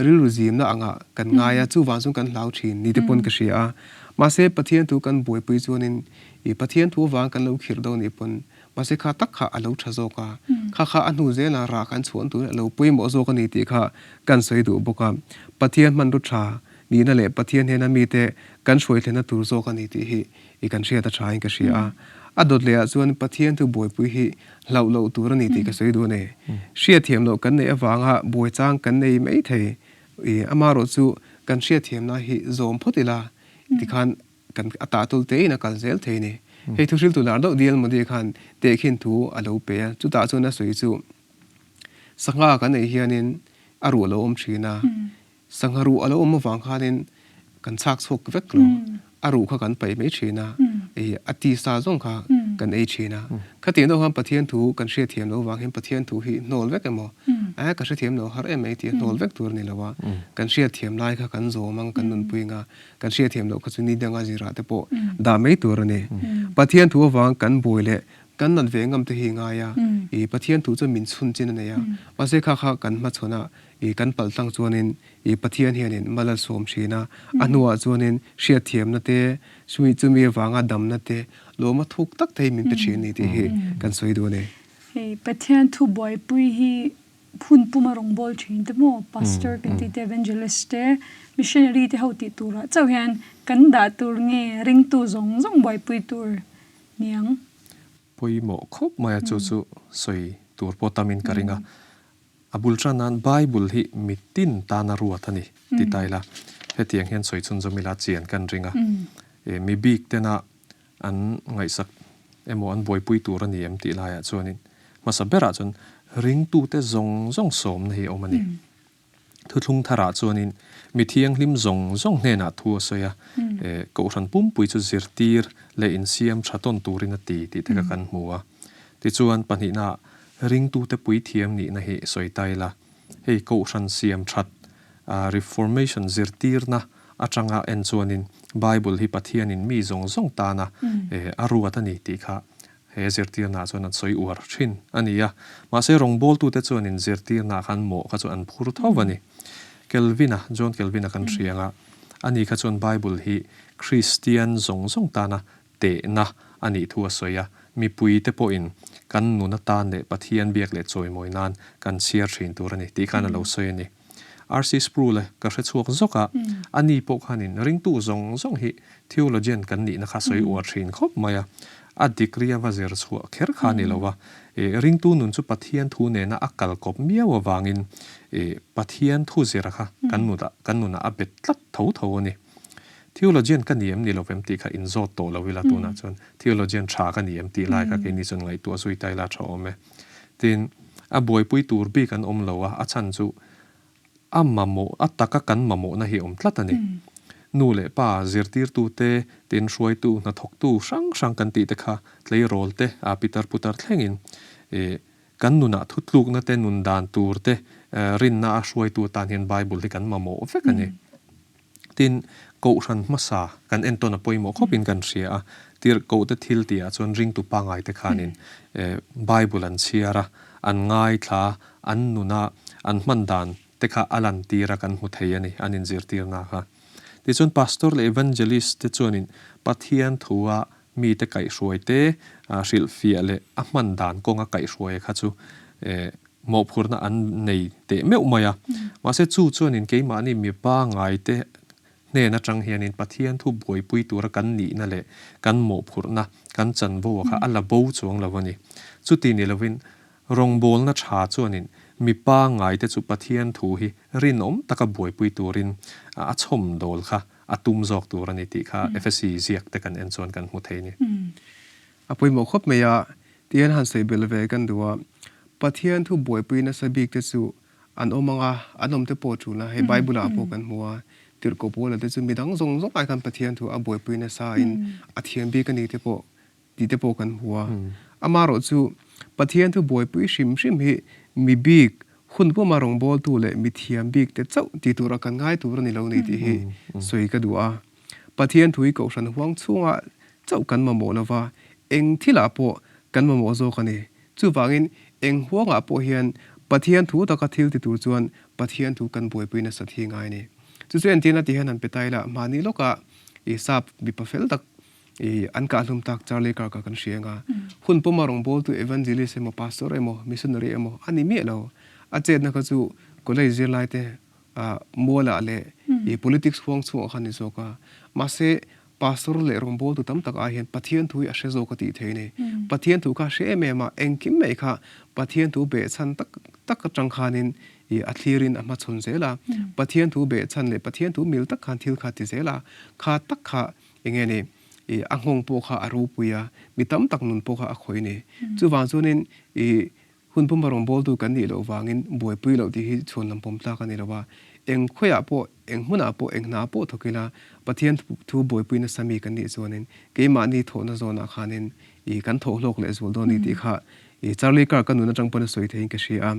rilru zimna angah kan ngai a, chuvang chuan kan hlau thin ni te pawn ka hria a. Mahse Pathian thu kan buaipui chuanin ih Pathian thu avang kan lo khirh dawn nih pawn Mahse kha tak kha a lo tha zawk a, kha kha a hnu zela rah kan chhuan tur a lo pawimawh zawk a ni tih kha kan sawi duh bawk a. Pathian hmanraw tha nihna leh Pathian hnena mite kan hruai thlenna tur zawk a ni tih hi i kan hriat a thain ka hria a. A dawt lehah chuan Pathian thu buaipui hi hlauh loh tur a ni tih ka sawi duh a ni. Hriatthiam loh kan neih avanga buai chang kan nei mai thei. I amaherawh chu kan hriatthiamna hi zawm phawt ila tikhan Kan a tah tul te in a kal zel thei ni. Hei thu hriltu lar deuh Dil Modi khan tehkhin thu a lo pe a, chutah chuan a sawi chu sangha kan ei hianin a ruh a lo awm thin a, sangha ruh a lo awm avang khanin kan chhak chhuak vek lo, a ruh kha kan paih mai thin a, ih a tisa zawng kha kan ei thin a. Khatiang deuh khan Pathian thu kan hriatthiam loh avang hian Pathian thu hi hnawl vek emaw, a ka hrethiam lo har em mai tih a hnawl vek tur a ni lo a, kan hriatthiam lai kha kan zawm ang, kan nunpui ang a, Kan hriatthiam loh kha chu ni danga zirah te pawh dah mai tur a ni. Pathian thu avang kan buai leh kan nat ve ngam te hi ngai a, ih Pathian thu chuan min chhun chin a nei a, mahse kha kha kan hmachhawn a, ih kan palh tlang chuanin ih Pathian hianin mal a sawm thin a, a hnuah chuanin hriatthiamna te, chumi chumi avanga damna te lawma thuk tak te hi min pe thin a ni tih hi kan sawi duh a ni. Hei Pathian thu buaipui hi Hun puma rawngbâwl ṭhin te maw, Pastor kan tih te, Evangelist te, Missionary te ho tih turah chauh hian kan dah tur nge ringtu zawng zawng buaipui tur niang? Pawimawh khawp mai a, chu chu sawi tur pawh tamin ka ring a. A bul tan nan Bible hi mitin tana ruat a ni ti ta ila, hetiang hian sawi chhunzawm ila chian kan ring a. Mi bik tena an ngaihsak emaw an buaipui tur a ni em tih laiah chuanin hmasa berah chuan ringtute zawng zawng sawmna hi a awm a ni. Thuthlung tharah chuanin mi thianghlim zawng zawng hnenah thu a sawi a, Kohhran pumpui chu zirtir leh insiam tha tawn turin a ti tih te kha kan hmu a. Tichuan pahnihnaah Ringtute puithiam nihna hi sawi ta ila, hei Kohhran siam that, Reformation zirtirna atanga en chuanin Bible hi Pathianin mi zawng zawng tana a ruat a ni tih kha he zirtirnaah chuan an sawi uar thin a ni a. Mahse rawngbawltute chuanin zirtirnaah khan mawh kha chu an phur tho a ni. Kelvin-a, John Kelvin-a kan hria anga, ani kha chuan Bible hi Kristian zawng zawng tana tehna a nih thu a sawi a, mipuite pawhin kan nun atan leh Pathian biak leh chawimawi nan kan chhiar thin tur a ni tih khan a lo sawi a ni. RC Sproul e ka hre chhuak zawk a, a ni pawh khanin ringtu zawng zawng hi theologian kan nihna kha sawi uar thin khawp mai a, a degree a va zir chhuah kher kha a ni lo a, ringtu nun chu Pathian thu nena a kal kawp miau avangin Pathian thu zira kha kan nunah kan nunah a bet tlat tho tho a ni. Theologian ka ni em ni lo vem tih kha inzawt tawh lo ila tunah chuan theologian tha ka ni em tih lai kha keini chuan ngaihtuah zui ta ila tha awm e. Tin, a buaipui tur bik an awm lo a, a chhan chu a mamawh, a taka kan mamawhna hi awm tlat a ni. Nu leh pa, zirtirtute, tin hruaitu, hnathawktu hrang hrang kan tih te kha tleirawl te, a pitar putar thlengin ih kan nunah thutlukna te, nun dan tur te, rinna a hruaitu atan hian Bible hi kan mamawh vek a ni. Tin, Kohhran hmasa kan entawn a pawimawh khawpin kan hria a, tirhkohte thil tihah chuan ringtu pangaite khanin Bible an chhiar a, an ngaithla a, an nuna an hman dan te kha a lantir a kan hmu thei a ni, an inzirtirna kha. Tichuan Pastor leh Evangelist te chuanin Pathian thua mite kaihhruai te hrilhfiah leh a hman dan kawnga kaihhruaia kha chu mawhphurhna an nei teh meuh mai a. Mahse chu chuanin keimahni mi pangaite hnen atang hianin Pathian thu buaipui tura kan nihna leh kan mawhphurhna, kan chanvo kha a la bo chuang lo a ni. Chuti ni lovin rawngbawlna tha chuanin mi pangaite chu Pathian thu hi rinawm taka buaipui turin a chhawmdawl kha a tum zawk tur a ni tih kha Efesi ziak te kan en chuan kan hmu thei a ni. A pawimawh khawp mai a, tihian han sawi belh ve kan duh a, Pathian thu buaipui nasa bik te chu an awm ang a, an awm te pawh tul a, hei Bible ah pawh kan hmu a, Tirhkoh Paula te chu midang zawng zawng ai khan Pathian thu a buaipui nasa in a thiam bik a ni te pawh tih te pawh kan hmu a. Amaherawh chu Pathian thu buaipui hrim hrim hi mi bik, hun puma rawngbawltu leh mi thiam bik te chauh ti tura kan ngai tur a ni lo ni tih hi sawi ka duh a. Pathian thu hi Kohhran huang chhungah chauh kan mamawh lo va, eng thilah pawh kan mamawh zawk a ni. Chuvangin eng huangah pawh hian Pathian thu taka thil ti tur chuan Pathian thu kan buaipui nasat hi ngai a ni. Chu chu entirna ti hian han pe ta ila, mahni lawkah i sap mipa fel tak I an kahhlum tak Charlie Kirk a kan hria anga, hun puma rawngbawltu evangelist emaw, pastor emaw, missionary emaw a ni miah lo. A chetna kha chu college zirlaite mualah leh i politics huang chhungah khan a ni zawk a. Mahse, pastor leh rawngbawltu tam tak ai hian Pathian thu hi a hre zawk a tih theih a ni. Pathian thu kha a hre em em a, engkim mai kha Pathian thu behchhan tak tak atang khanin i a thlirin a hmachhawn zel a. Pathian thu behchhan leh Pathian thu mil tak khan thil kha a ti zel a, kha tak kha Enge ni, i a nghawng pawh kha a ropui a, mi tam tak nun pawh kha a khawih a ni. Chuvang chuanin i hun pumpa rawngbawltu kan nih loh vangin buaipui loh tih hi chhuan lam pawm tlak a ni lo a. Eng khawiah pawh, eng hmunah pawh, eng hna pawh thawk ila Pathian thu buaipui nasa mi kan nih chuanin keimahni thawhna zawnah khanin i kan thawh hlawk leh zual dawn a ni tih kha i Charlie Kirk ka nun atang pawn a sawi theiin ka hria a.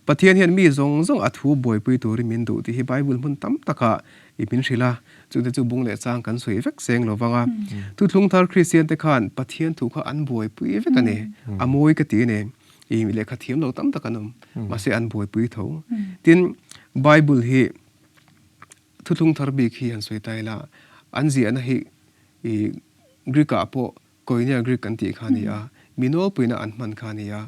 Pathian hian mi zawng zawng a thu buaipui turin min duh tih hi Bible hmun tam takah i min hrilh a, chute chu bung leh chang kan sawi vek seng lo vang a. Thuthlung thar Kristian te khan Pathian thu kha an buaipui vek a ni, a mawi ka ti a ni. I lehkha thiam lo tam tak an awm, mahse an buaipui tho. Tin, Bible hi thuthlung thar bik hi han sawi ta ila, an ziahna hi i Greek ah pawh Koine Greek kan tih kha a ni a, mi nawlpuina an hman kha a ni a.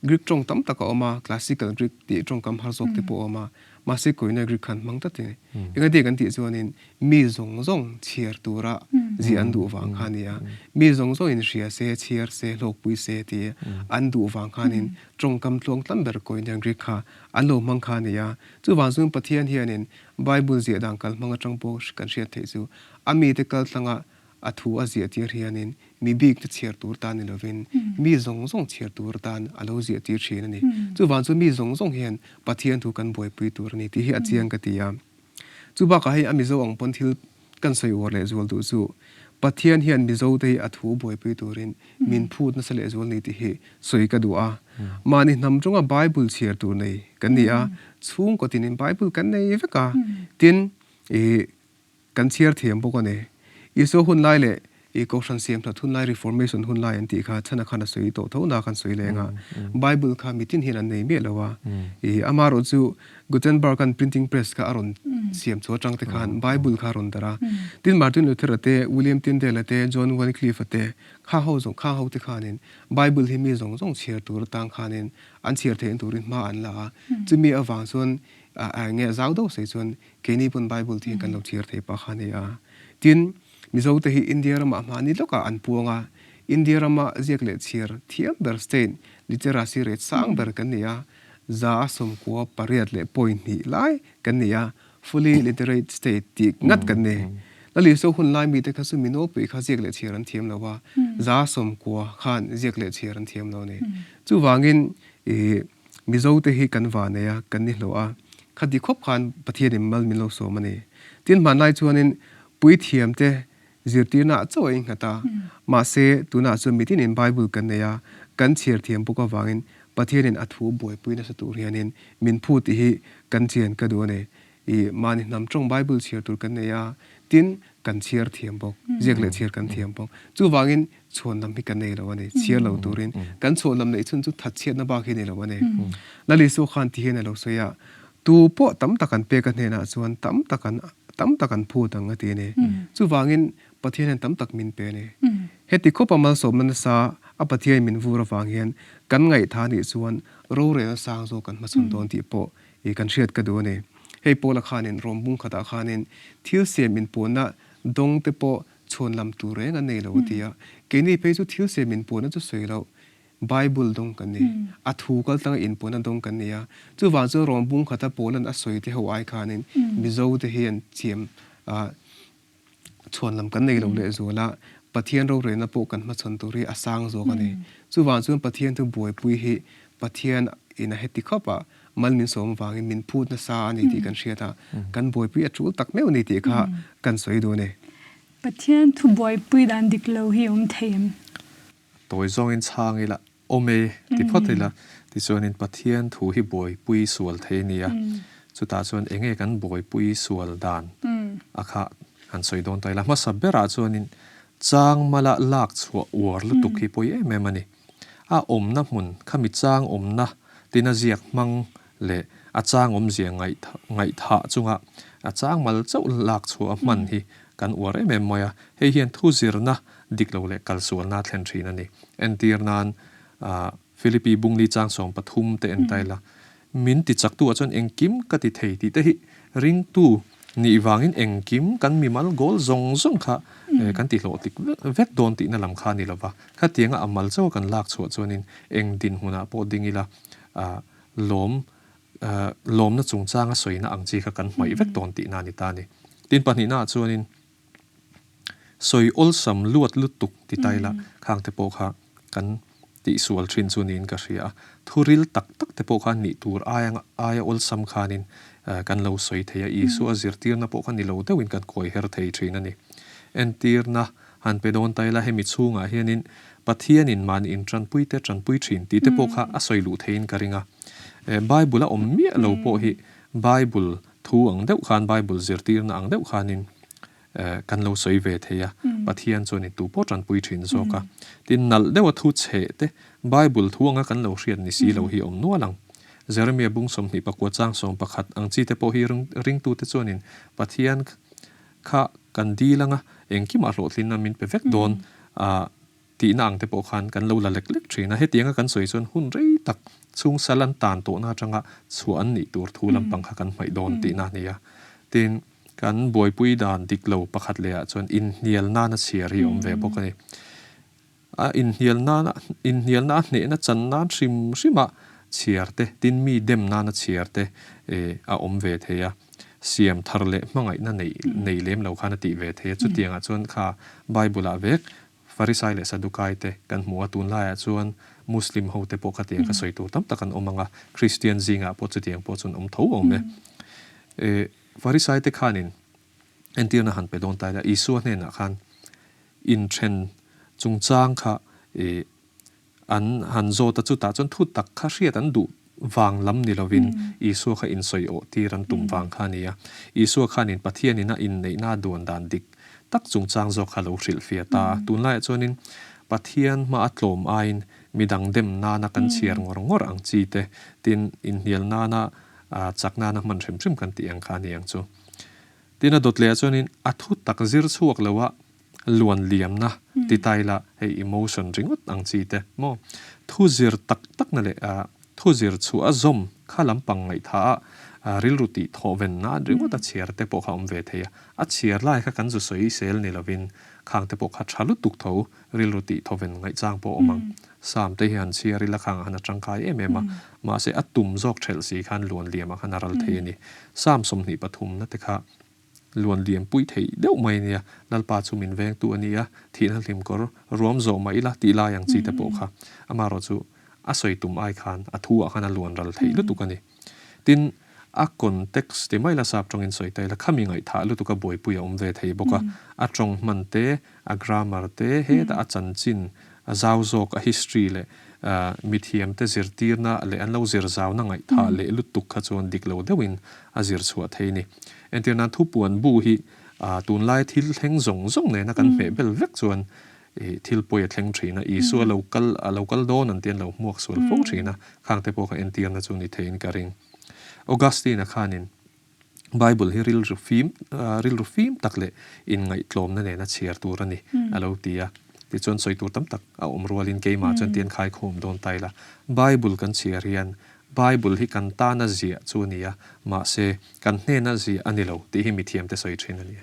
Greek tawng tam tak a awm a, Classical Greek tih tawngkam har zawk te pawh a awm a, mahse Koine Greek khan hmang tlat a ni. Engati kan tih chuanin mi zawng zawng chhiar tura ziah an duh vang kha a ni a. Mi zawng zawngin hria se, chhiar se, hlawkpui se tih an duh vang khanin tawngkam tluang tlam ber Koine Greek kha an lo hmang kha a ni a. Chuvang chuan Pathian hianin Bible ziah dan kal hmang atang pawh kan hriat theih chu a mite kaltlanga A thu a ziah tir hianin mi bik te chhiar tur tan ni lovin mi zawng zawng chhiar tur tan a lo ziah tir thin a ni. Chuvang chu mi zawng zawng hian Pathian thu kan buaipui tur a ni tih hi a chiang ka ti a. Chu bakah hei a Mizo ang pawn thil kan sawi uar leh zual duh chu Pathian hian Mizo te hi a thu buaipui turin min phut nasa leh zual ni tih hi sawi ka duh a. Mahni hnam chunga Bible chhiar tur nei kan ni a, chhungkaw tinin Bible kan nei vek a, tin ih kan chhiar thiam bawk a ni. Isua hun lai leh ih Kohhran siam that hun lai, Reformation hun lai an tih kha chhana khan a sawi tawh tho na khan sawi leng a, Bible kha mitin hian an nei miah lo a, ih amaherawh chu Gutenberg-a'n printing press kha a rawn siam chhuah atang te khan Bible kha a rawn darh a. Tin Martin Luther-a te, William Tyndale-a te, John Wycliffe-a te, kha ho zawng khang ho te khanin Bible hi mi zawng zawng chhiar tur atang khanin an chhiar theihna turin hma an la a. Chumi avang chuan eng nge zau deuh sawi chuan keini pawn Bible te hi kan lo chhiar thei pah kha a ni a. Tin, Mizo te hi India ramah hmahni lawkah an puang a, India rama ziak leh chhiar thiam ber state literacy rate sang ber kan ni a. 98.2 lai kan ni a, fully literate state tih ngat kan ni. Lalisua hun lai mite kha chu mi nawlpui kha ziak leh chhiar an thiam lo a, 90% khan ziak leh chhiar an thiam lo a ni. Chuvangin ih Mizote hi kan va nei a, kan ni hlawh a, khati khawp khan Pathianin mal min lo sawm a ni. Tin hmanlai chuanin puithiamte Zirtirna ah chauh a innghat a, mahse tunah chuan mitinin Bible kan nei a, kan chhiar thiam bawk avangin Pathianin a thu buaipui nasa tur hianin min phu tih hi kan chian ka duh a ni. I mahni hnam tawng Bible chhiar tur kan nei a, tin kan chhiar thiam bawk, ziak leh chhiar kan thiam bawk. Chuvangin chhuanlam hi kan nei lo a ni, chhiar lo turin kan chhuanlam neih chhun chu thatchhiatna bak hi ni lo a ni. Lal Isua khan ti hian a lo sawi a, Tu pawh tam tak an pek a hnenah chuan tam tak an tam tak an phut ang a ti a ni. Chuvangin Pathian hian tam tak min pe a ni. Heti khawpa malsawmna nasa a Pathian min vur avang hian kan ngaihtha nih chuan rorelna sang zawk kan hmachhawn dawn tih pawh i kan hriat ka duh a ni. Hei Paula khanin Rom bung khatah khanin thil siam inpuanna dawng te pawh chhuan lam tur reng an nei lo a ti a. Keini phei chu thil siam inpuanna chu sawi loh Bible dawng kan ni. A thu kal tlanga inpuan a dawng kan ni a. Chuvang chuan Rom bung khata Paulan a sawi te ho ai khanin Mizo te hian chiam chhuan lam kan nei lo leh zual a, Pathian rorelna pawh kan hmachhawn tur hi a sang zawk a ni. Chuvang chuan Pathian thu buaipui hi Pathian in a heti khawp a, mal min sawm avangin min phut nasa a ni tih kan hriat a, kan buaipui a tul tak meuh a ni tih kha kan sawi duh a ni. Pathian thu buaipui dan dik lo hi a awm thei em? Tawi zawngin chhang ila, awm e ti phawt ila, tichuanin Pathian thu hi buaipui sual thei a ni a, chutah chuan enge kan buaipui sual dan a kha han sawi dawn ta ila. Hmasa berah chuanin chang mala lak chhuah uar lutuk hi pawi em em a ni. A awmna hmun khami chang awmna tina ziak hmang leh a chang awmzia ngaihthah chunga a chang mal chauh lak chhuah a hman hi kan uar em em mai a, hei hian thu zirna dik lo leh kalsualna a thlen thin a ni. Entir nan Philippi Bungli chang 13 te en ta ila, min ti chaktu ah chuan engkim ka ti thei tih te hi ringtu nih vangin engkim kan mimal goal zawng zawng kha kan ti hlawhtlik vek dawn tihna lam kha a ni lova, khatianga a mal chauha kan lak chhuah chuanin eng dinhmunah pawh ding ila lawm lawmna chungchanga sawina ang chi kha kan hmaih vek dawn tihna a ni ta a ni. Tin pahnihnaah chuanin sawi awlsam luat lutuk ti ta ila khangte pawh kha kan tihsual thin chu niin ka hria a. Thuril tak tak te pawh kha nih tur aia aia awlsam khanin kan lo sawi thei a, Isua zirtirna pawh kha ni lo deuhin kan kawi her thei thin a ni. Entirna Han pe dawn ta ila hemi chhungah hianin Pathianin mahni intanpui te tanpui thin tih te pawh kha a sawi luh theiin ka ring a. Bible a awm miah lo pawh hi Bible thu ang deuh khan, Bible zirtirna ang deuh khanin kan lo sawi ve thei a, Pathian chuanin tu pawh tanpui thin zawk a. Tin, nalh deuha thu chheh te Bible thu anga kan lo hriat ni si lo hi a awm nual ang. Jeremia bung 24 chang 11 ang chi te pawh hi ringtute chuanin Pathian Kha kan dil anga engkimah hlawhtlinna min pe vek dawn a tihna ang te pawh khan kan lo la lek lek thin a. Hetianga kan sawi chuan hun rei tak chhung sal an tan tawhna atanga chhuah an nih tur thu lampang kha kan hmaih dawn tihna a ni a. Tin, kan buaipui dan dik lo pakhat leh ah chuan inhnial nana chhiar hi a awm ve bawk a ni. A inhnial nana inhnialna a hnehna chan nan hrim hrima chhiar te, tin mi dem nana chhiar te a awm ve thei a. Siam thar leh hmangaihna neih nei lem lo khan a tih ve thei a. Chutiangah chuan kha Bible-ah vek Farisai leh Sadukai te kan hmu a, tunlaiah chuan Muslim ho te pawh khatiang kha sawi tur tam tak an awm ang a, Kristian zingah pawh chutiang pawh chuan awm tho awm e. Farisai te khanin entirna han pe dawn ta ila, Isua hnenah khan Inthen chungchang kha i An han zawt a, chutah chuan thu tak kha hriat an duh vang lam ni lovin Isua kha insawi awh tir an tum vang kha a ni a. Isua khanin Pathianin a inneihna a duan dan dik tak chungchang zawk kha lo hrilhfiah ta a. Tunlaiah chuanin Pathian hma a tlawm aiin midang dem nana kan chhiar ngawr ngawr ang chi te, tin inhnial nana chak nana hman hrim hrim kan tih ang kha a ni ang chu. Tin a dawt lehah chuanin a thu tak zir chhuak lo a luan liamna ti ta ila hei emotion ringawt ang chi te maw thu zir tak takna leh thu zir chhuah a zawm kha lampang ngaihtha a rilru tih thawh ven nan ringawt a chhiar te pawh kha awm ve thei a, a chhiar lai kha kan zu sawi sel ni lovin khang te pawh kha tha lutuk tho rilru tih thawh ven ngaihchang pawh awm ang. Psalm te hi han chhiar ila khang ah khan a tangkai em em a, mahse a tum zawk thelh si khan luan liam ah khan a ral thei a ni. Psalm 23 na te kha luan liam pui theih deuh mai a nia, Lalpa chu min vengtu a ni a, thihna hlim kawr ruam zawh mah ila tih lai ang chi te pawh kha amaherawh chu a sawi tum ai khan a thu ah khan a luan ral theih lutuk a ni. Tin, a context ti mai la sap tawngin sawi ta ila khami ngaihthah lutuk a buaipui a awm ve thei bawk a, a tawng hman te, a grammar te, hetah a chanchin, a zau zawk, a history leh mithiamte zirtirna leh an lo zir zauna ngaihthah leh lutuk kha chuan dik lo deuhin a zir chhuah thei a ni. Entir nan thupuan bu hi tunlai thil thleng zawng zawng nena kan hmeh bel vek chuan thil pawi a thleng thin a, Isua lo kal a lo kal dawn an tia an lo hmuak sual fo thin a, khangte pawh kha entirna chu ni theiin ka ring. Augustine-a khanin Bible hi rilru fim rilru fim tak leh inngaihtlawmna nena chhiar tur a ni a lo ti a. Tichuan sawi tur tam tak a awm rualin keimah chuan tian khaikhawm dawn ta ila. Bible kan chhiar hian Bible hi kan tana ziah chu a ni a, mahse kan hnena ziah a ni lo tih hi mithiamte sawi thin a ni.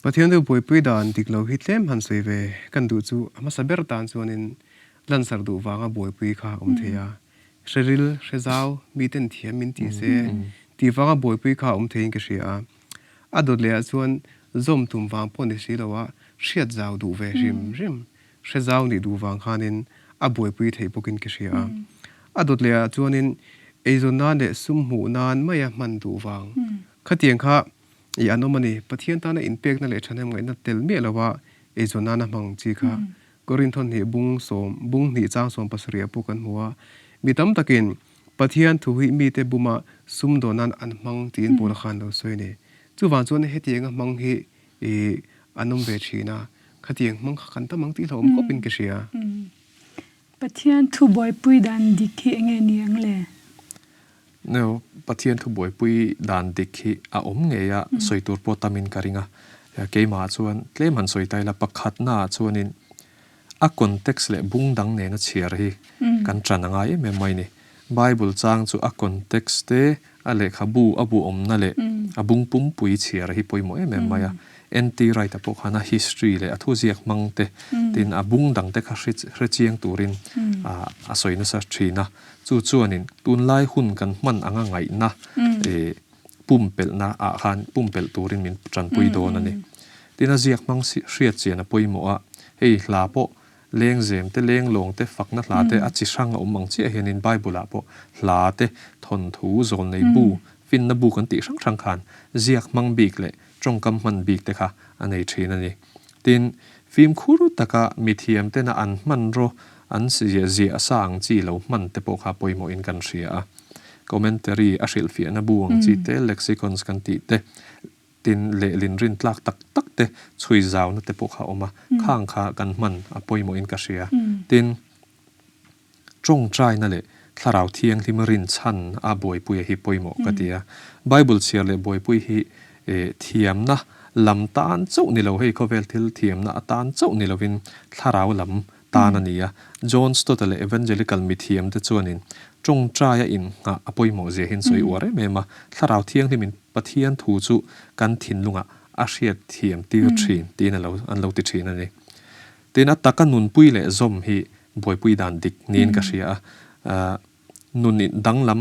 Pathian chu buaipui dan dik lo hi tlem han sawi ve kan duh chu a hmasa ber tan chuanin lansar duh vanga buaipui kha a awm thei a. Hre ril, hre zau, miten thiam min tih se tih vanga buaipui kha a awm theiin ka hria a. A dawt lehah chuan zawm tum vang pawh ni si lo a, hriat zau duh ve hrim hrim, hre zau nih duh vang khanin a buaipui theih bawkin ka hria a. A dawt lehah chuanin eizawn nan leh sum hmuh nan maia hman duh vang khatiang kha I an awm a ni. Pathian tana inpekna leh thahnem ngaihna tel miah lova eizawn nana hmang chi kha Korinth hnih bung sawm bung hnih chang sawm pasarih ah pawh kan hmu a. Mi tam takin Pathian thu hi mite buma sum dawn nan an hmang tiin Paula khan lo sawi a ni. Chuvang chuan hetianga hmang hi i an awm ve thin a, khatiang hmang kha kan tam ang tih hlauhawm khawpin ka hria. Pathian thu buaipui dan dik hi enge ni ang le? No, Pathian thu buaipui dan dik hi a awm ngei a, sawi tur pawh tamin ka ring a. Keimah chuan tlem han sawi ta ila, pakhatnaah chuanin a context leh bung dang nena chhiar hi kan ṭan a ngai em em mai a ni. Bible chang chu a context te, a lehkhabu a bu awmna leh a bung pumpui chhiar hi pawimawh em em mai a. NT Wright-a pawh khan a history leh a thuziak hmang te, tin a bung dang te kha hre chiang turin a sawi nasa ṭhin a. Chu chuanin tunlai hun kan hman anga ngaihna pumpelhna ah khan pumpelh turin min tanpui dawn a ni. Tin a ziak hmang hriat chian a pawimawh a, hei hla pawh lengzem te, lenglawng te, fakna hla te a chi hrang a awm ang chiah hianin Bible ah pawh hla te, thawnthu, zawlnei bu, finna bu kan tih hrang hrang khan ziak hmang bik leh tawngkam hman bik te kha a nei thin a ni. Tin, fimkhur taka mithiam tena an hmanraw an ziah ziah sa ang chi lo hman te pawh kha pawimawhin kan hria a. Commentary a hrilhfiahna bu ang chi te, lexicons kan tih te, tin lehlin rin tlak tak tak te chhui zauna te pawh kha a awm a, khang kha kan hman a pawimawhin ka hria. Tin, Tawngtaina leh Thlarau Thianghlim rinchhan a buaipuia hi pawimawh ka ti a. Bible chhiar leh buaipui hi thiamna lam tan chauh ni lo, hei khawvel thil thiamna atan chauh ni lovin Thlarau lam tan a ni a. John Stott-a leh Evangelical mithiamte chuanin tawngtaia innghah a pawimawh zia hi an sawi uar em em a. Thlarau Thianghlimin Pathian thu chu kan thinlungah a hriat thiam tir thin tiin an lo ti thin a ni. Tin, a taka nunpui leh zawm hi buaipui dan dik niin ka hria a, nun danglam,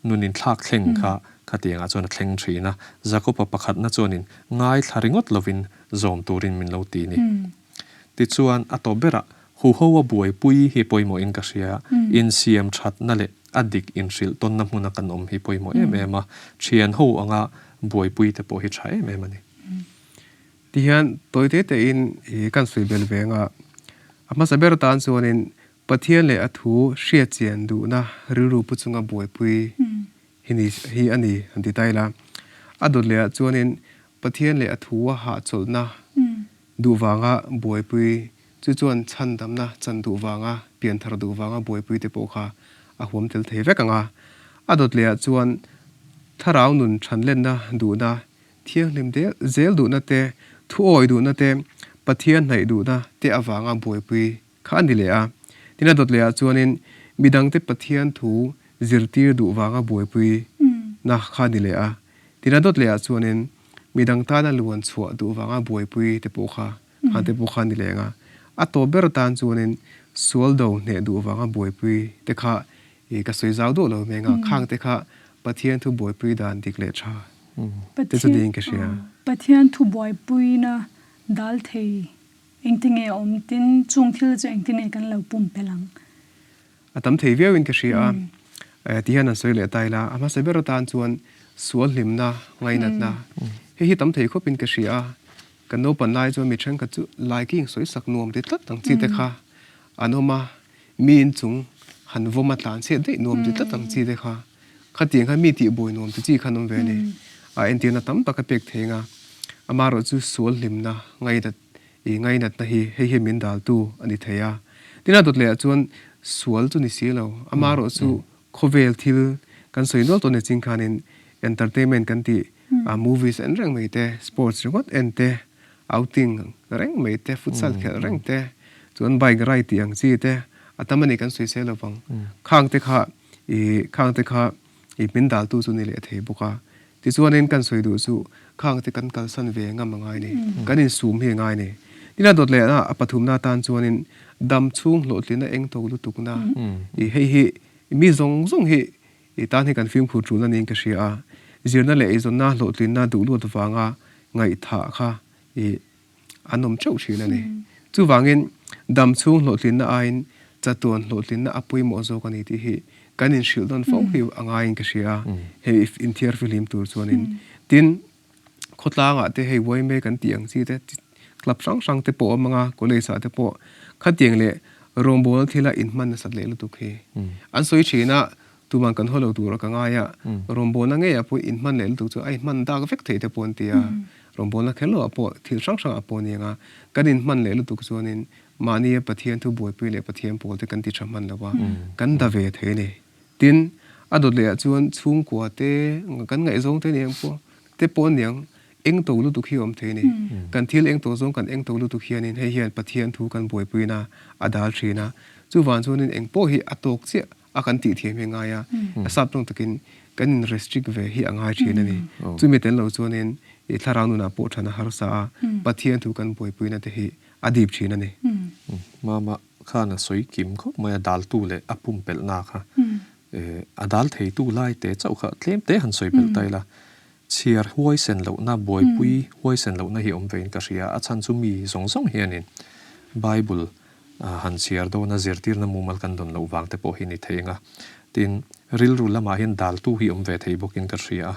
nun inthlak thleng kha khatiangah chuan a thleng thin a. Jakoba pakhatna chuanin ngaithla ringawt lovin zawm turin min lo ti ni. Tichuan, a tawp berah huho a buaipui hi pawimawhin ka hria, insiam thatna leh a dik inhrilh tawnna hmuna kan awm hi pawimawh em em a, thian ho anga buaipui te pawh hi tha em em a ni. Tihian tawi te tein i kan sawi bel ve anga. A hmasa ber atan chuanin Pathian leh a thu hriatchian duhna rilru pu chunga buaipui hi ni hi a ni han ti ta ila. A dawt lehah chuanin Pathian leh a thu a hahchawlhna duh vanga buaipui chu chuan chhandamna chan duh vanga pianthar duh vanga buaipui te pawh kha a huam tel thei vek ang a. A dawt lehah chuan thlarau nun thanlenna duhna Thianghlim del zel duhna te, thuawi duhna te, Pathian hnaih duhna te avanga buaipui kha a ni leh a. Tin a dawt lehah chuanin midangte Pathian thu zirtir duh vanga buaipui na kha a ni leh a. Tin a dawt lehah chuanin midang tana luan chhuah duh vanga buaipui te pawh kha khan te pawh kha a ni leh ang a. A tawp ber atan chuanin sual do hneh duh vanga buaipui te kha I ka sawi zau duh lo mai anga khang te kha Pathian thu buaipui dan dik leh tha te chu niin ka hria. Pathian thu buaipuina dal thei engtinge a awm tin chung thil chu engtinge kan lo pumpelh ang? A tam thei viauin ka hria a, ti hian an sawi leh ta ila, a hmasa ber atan chuan sual hlimna, ngainatna hei hi tam thei khawpin ka hria a, kan naupan lai chuan mi thenkhat chu laiking sawi sak nuam ti tlat ang chi te kha an awm a, Mi inchung han vawm a tlan chhiat daih nuam ti tlat ang chi te kha, khatiang khan mi tihbuai nuam ti chi khan awm ve a ni. A entirna tam tak a pek thei ang a, amaherawh chu sual hlimna ngainat i ngainatna hi hei hi min daltu a ni thei a. Tin a dawt lehah chuan sual chu ni si lo, amaherawh chu khawvel thil kan sawi nual tawh ni ching khanin entertainment kan tih movies en reng mai te, sports ringawt en te, Outing reng mai te, futsal khelh reng te, chuan bike ride tih ang chi te, a tam a ni kan sawi sel lovang. Khang te kha ih khang te kha ih min daltu chu ni leh thei bawk a. Tichuanin kan sawi duh chu khang te kan kalsan ve ngam a ngai ni, kan insum hi a ngai ni. Tin a dawt leh a pathumna atan chuanin dam chhung hlawhtlinna eng to lutukna ih hei hi mi zawng zawng hi I tan hi kan fimkhur tul a niin ka hria a, zirna leh eizawnna hlawhtlinna duh luat vanga ngaihthah kha i an awm teuh thin a ni. Chuvangin dam chhung hlawhtlinna aiin chatuan hlawhtlinna a pawimawh zawk a ni tih hi kan inhrilh nawn fo hi a ngaiin ka hria a, hei inthiar fihlim tur chuanin. Tin, khawtlangah te hei YMA kan tih ang chi te club hrang hrang te pawh a awm ang a, college ah te pawh khatiang leh rawngbawlna thila inhman nasat leh lutuk hi an sawi thin a, tuman kan haw lo tur a ka ngai a, rawngbawlna ngeiah pawh inhman leh lutuk chu a inhman dak vek thei te pawh an ti a, rawngbawlna kher loh ah pawh thil hrang hrang ah pawh a ni ang a, kan inhman leh lutuk chuanin mahnia Pathian thu buaipui leh Pathian pawl te kan ti tha hman lo a, kan da ve thei a ni. Tin, a dawt lehah chuan chhungkua te, kan ngaihzawng te aniang pawh te pawh aniang eng to lutuk hi a awm thei a ni. Kan thil eng to zawng kan eng to lutuk hianin hei hian Pathian thu kan buaipuina a dal thin a. Chuvang chuanin eng pawh hi a tawk chiah a kan tih thiam hi a ngai a, a sap tawng takin kan in restrict ve hi a ngai thin a ni. Chumi tel lo chuanin i thlarau nunah pawh than a harsa a, Pathian thu kan buaipuina te hi a dip thin a ni. Mama, Khan a sawi kim khawp mai a, daltu leh a pumpelhna kha a dal theitu lai te chauh kha tlem te han sawi belh ta ila, chhiar huaisen lohna, buaipui huaisen lohna hi awm vein ka hria. A chhan chu mi zawng zawng hianin Bible han chhiar dawna zirtirna mumal kan dawn loh vang te pawh hi ni thei ang a. Tin, rilru lamah hian daltu hi awm ve thei bawkin ka hria a,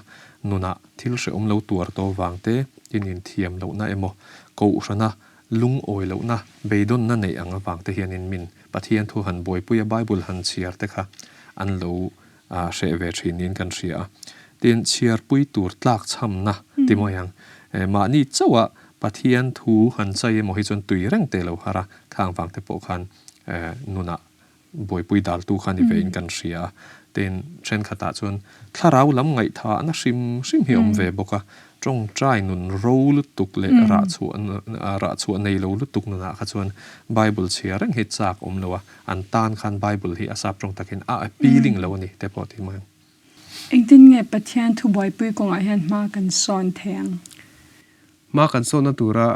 nunah thil hrehawm lo tuar tawh vang te, tin inthiam lohna emaw, kohhrana Lungawi lohna, beidawnna neih ang avang te hianin min Pathian thu han buaipui a, Bible han chhiar te kha an lo hreh ve thin niin kan hria a. Tin, chhiarpui tur tlak chhamna ti mawi ang. Mahni chauha Pathian thu han chai emaw hi chuan tui reng te lo har a, khang vang te pawh khan nunah buaipui daltu kha ni vein kan hria a, tin thenkhatah chuan thlarau lam ngaihthahna hrim hrim hi a awm ve bawk a, tawngtai nun ro lutuk leh rahchhuah rahchhuah nei lo lutuk nunah kha chuan Bible chhia reng hi chak awm lo a, an tan khan Bible hi a sap tawng takin a appealing lo a ni te pawh ti mai ang. Engtin nge Pathian thu buaipui kawngah hian hma kan sawn thei ang? Hma kan sawnna tura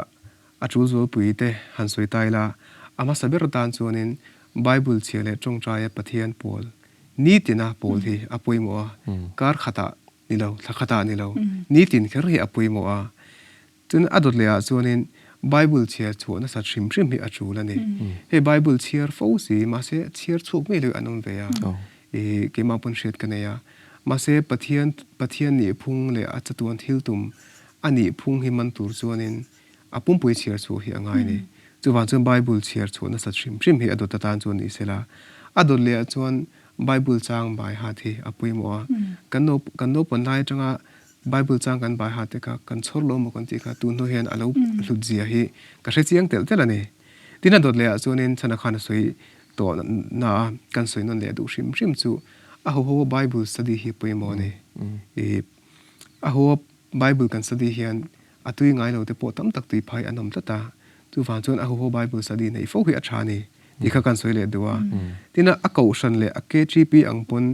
A tul zualpui te han sawi ta ila, a hmasa ber atan chuanin Bible chhia leh tawngtaia Pathian pawl nitina pawl hi a pawimawh a, kar khatah ni lo, thla khatah ni lo, nitin kher hi a pawimawh a. Chuan a dawt lehah chuanin Bible chhiar chhuah nasat hrim hrim hi a tul a ni. Hei Bible chhiar fo si, mahse chhiar chhuak ngei lo hi an awm ve a, ih keimah pawn hriat ka nei a. Mahse Pathian Pathian nihphung leh a chatuan thil tum a nihphung hi man tur chuanin A pumpui chhiar chhuah hi a ngai a ni. Chuvang chuan Bible chhiar chhuah nasat hrim hrim hi a dawt atan chuan ni sela. A dawt leh ah chuan Bible chang bai hat hi a pawimawh a. Kan nau kan naupan lai atanga Bible chang kan bai hat te kha kan chhawr lo maw kan tih kha tun hnu hian a lo hlut zia hi ka hre chiang telh telh a ni. Tin a dawt leh ah chuanin chhana khan a sawi tawh na a kan sawi nawn leh duh hrim hrim chu a ho ho Bible study hi pawimawh a ni. Ih a ho a Bible kan study hian a tui ngai lo te pawh tam tak tui phai an awm tlat a, chuvang chuan a huho Bible study neih fo hi a tha a ni tih kha kan sawi leh duh a. Tin a, a kohhran leh a KTP ang pawn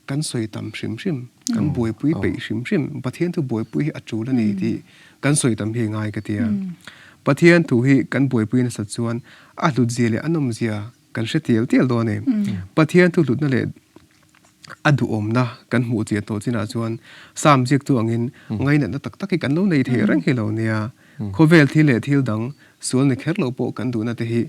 kan sawi tam hrim hrim, kan buaipui peih hrim hrim, Pathian thu buaipui hi a tul a ni tih kan sawi tam hi ngai ka ti a. Pathian thu hi kan buaipui nasat chuan a hlutzia leh a nawmzia Kan hre tial tial dawn e. Pathian thu hlutna leh a duhawmna kan hmuh chian tawh chinah chuan Psalm ziaktu angin ngainatna tak tak hi kan lo nei thei reng hi lo nia. Khawvel thil leh thil dang sual ni kher lo pawh kan duhna te hi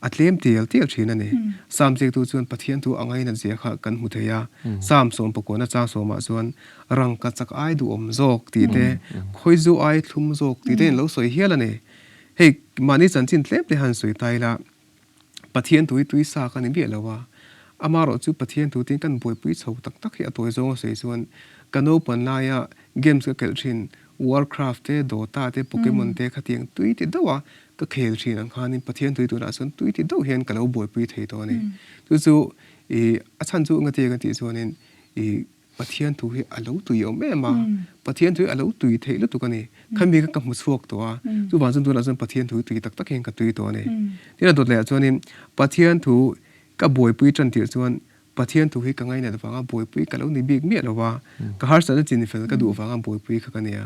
a tlem tial tial thin a ni. Psalm ziaktu chuan Pathian thu a ngainat zia kha kan hmu thei a. Psalm sawmpakuana chang sawmah chuan rangka chak ai duhawm zawk tih te, khawizu ai thlum zawk tih te in lo sawi hial a ni. Hei mahni chanchin tlem te han sawi ta ila. Pathian tui tui sa ka ni miah lo a, amarawh chu Pathian thu tin kan buaipui chho tak tak hi a tawi zawng a sawi chuan ka naupan laia games ka kelh thin Warcraft te, Dota te, Pokemon te khatiang tui ti deuh a ka khel thin ang khanin Pathian tui tunah chuan tui ti deuh hian ka lo buaipui thei tawh a ni. Chu chu ih a chhan chu engati ka tih chuanin ih Pathian thu hi a lo tui awm em a, Pathian thu hi a lo tui theih lutuk a ni. Khami kha ka hmu chhuak tawh a, chuvang chuan tunah chuan Pathian thu hi tui tak tak hian ka tui tawh a ni. Tin a dawt lehah chuanin Pathian thu ka buaipui tan tirh chuan Pathian thu hi ka ngainat vanga buaipui ka lo ni bik miah lo va, ka harsatna chinfel ka duh vanga buaipui kha ka ni a.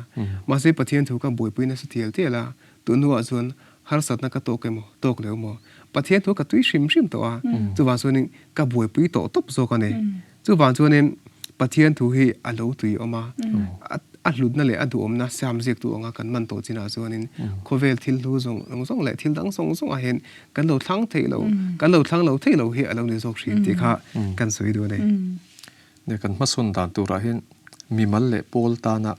Mahse Pathian thu ka buaipui nasa tial tial a, tun hnuah chuan harsatna ka tawk emaw tawk lo emaw Pathian thu ka tui hrim hrim tawh a, chuvang chuanin ka buaipui tawh tawp zawk a ni. Chuvang chuanin Pathian thu hi a lo tui awm a, a hlutna leh a duhawmna siam ziaktu anga kan man tawh chinah chuanin khawvel thil hlu zawng zawng leh thil dang zawng zawngah hian kan lo thlang theih lo, kan lo thlang lo theih lo hi a lo ni zawk thin tih kha kan sawi duh a ni. Nia, kan hmasawn dan turah hian mimal leh pawl tana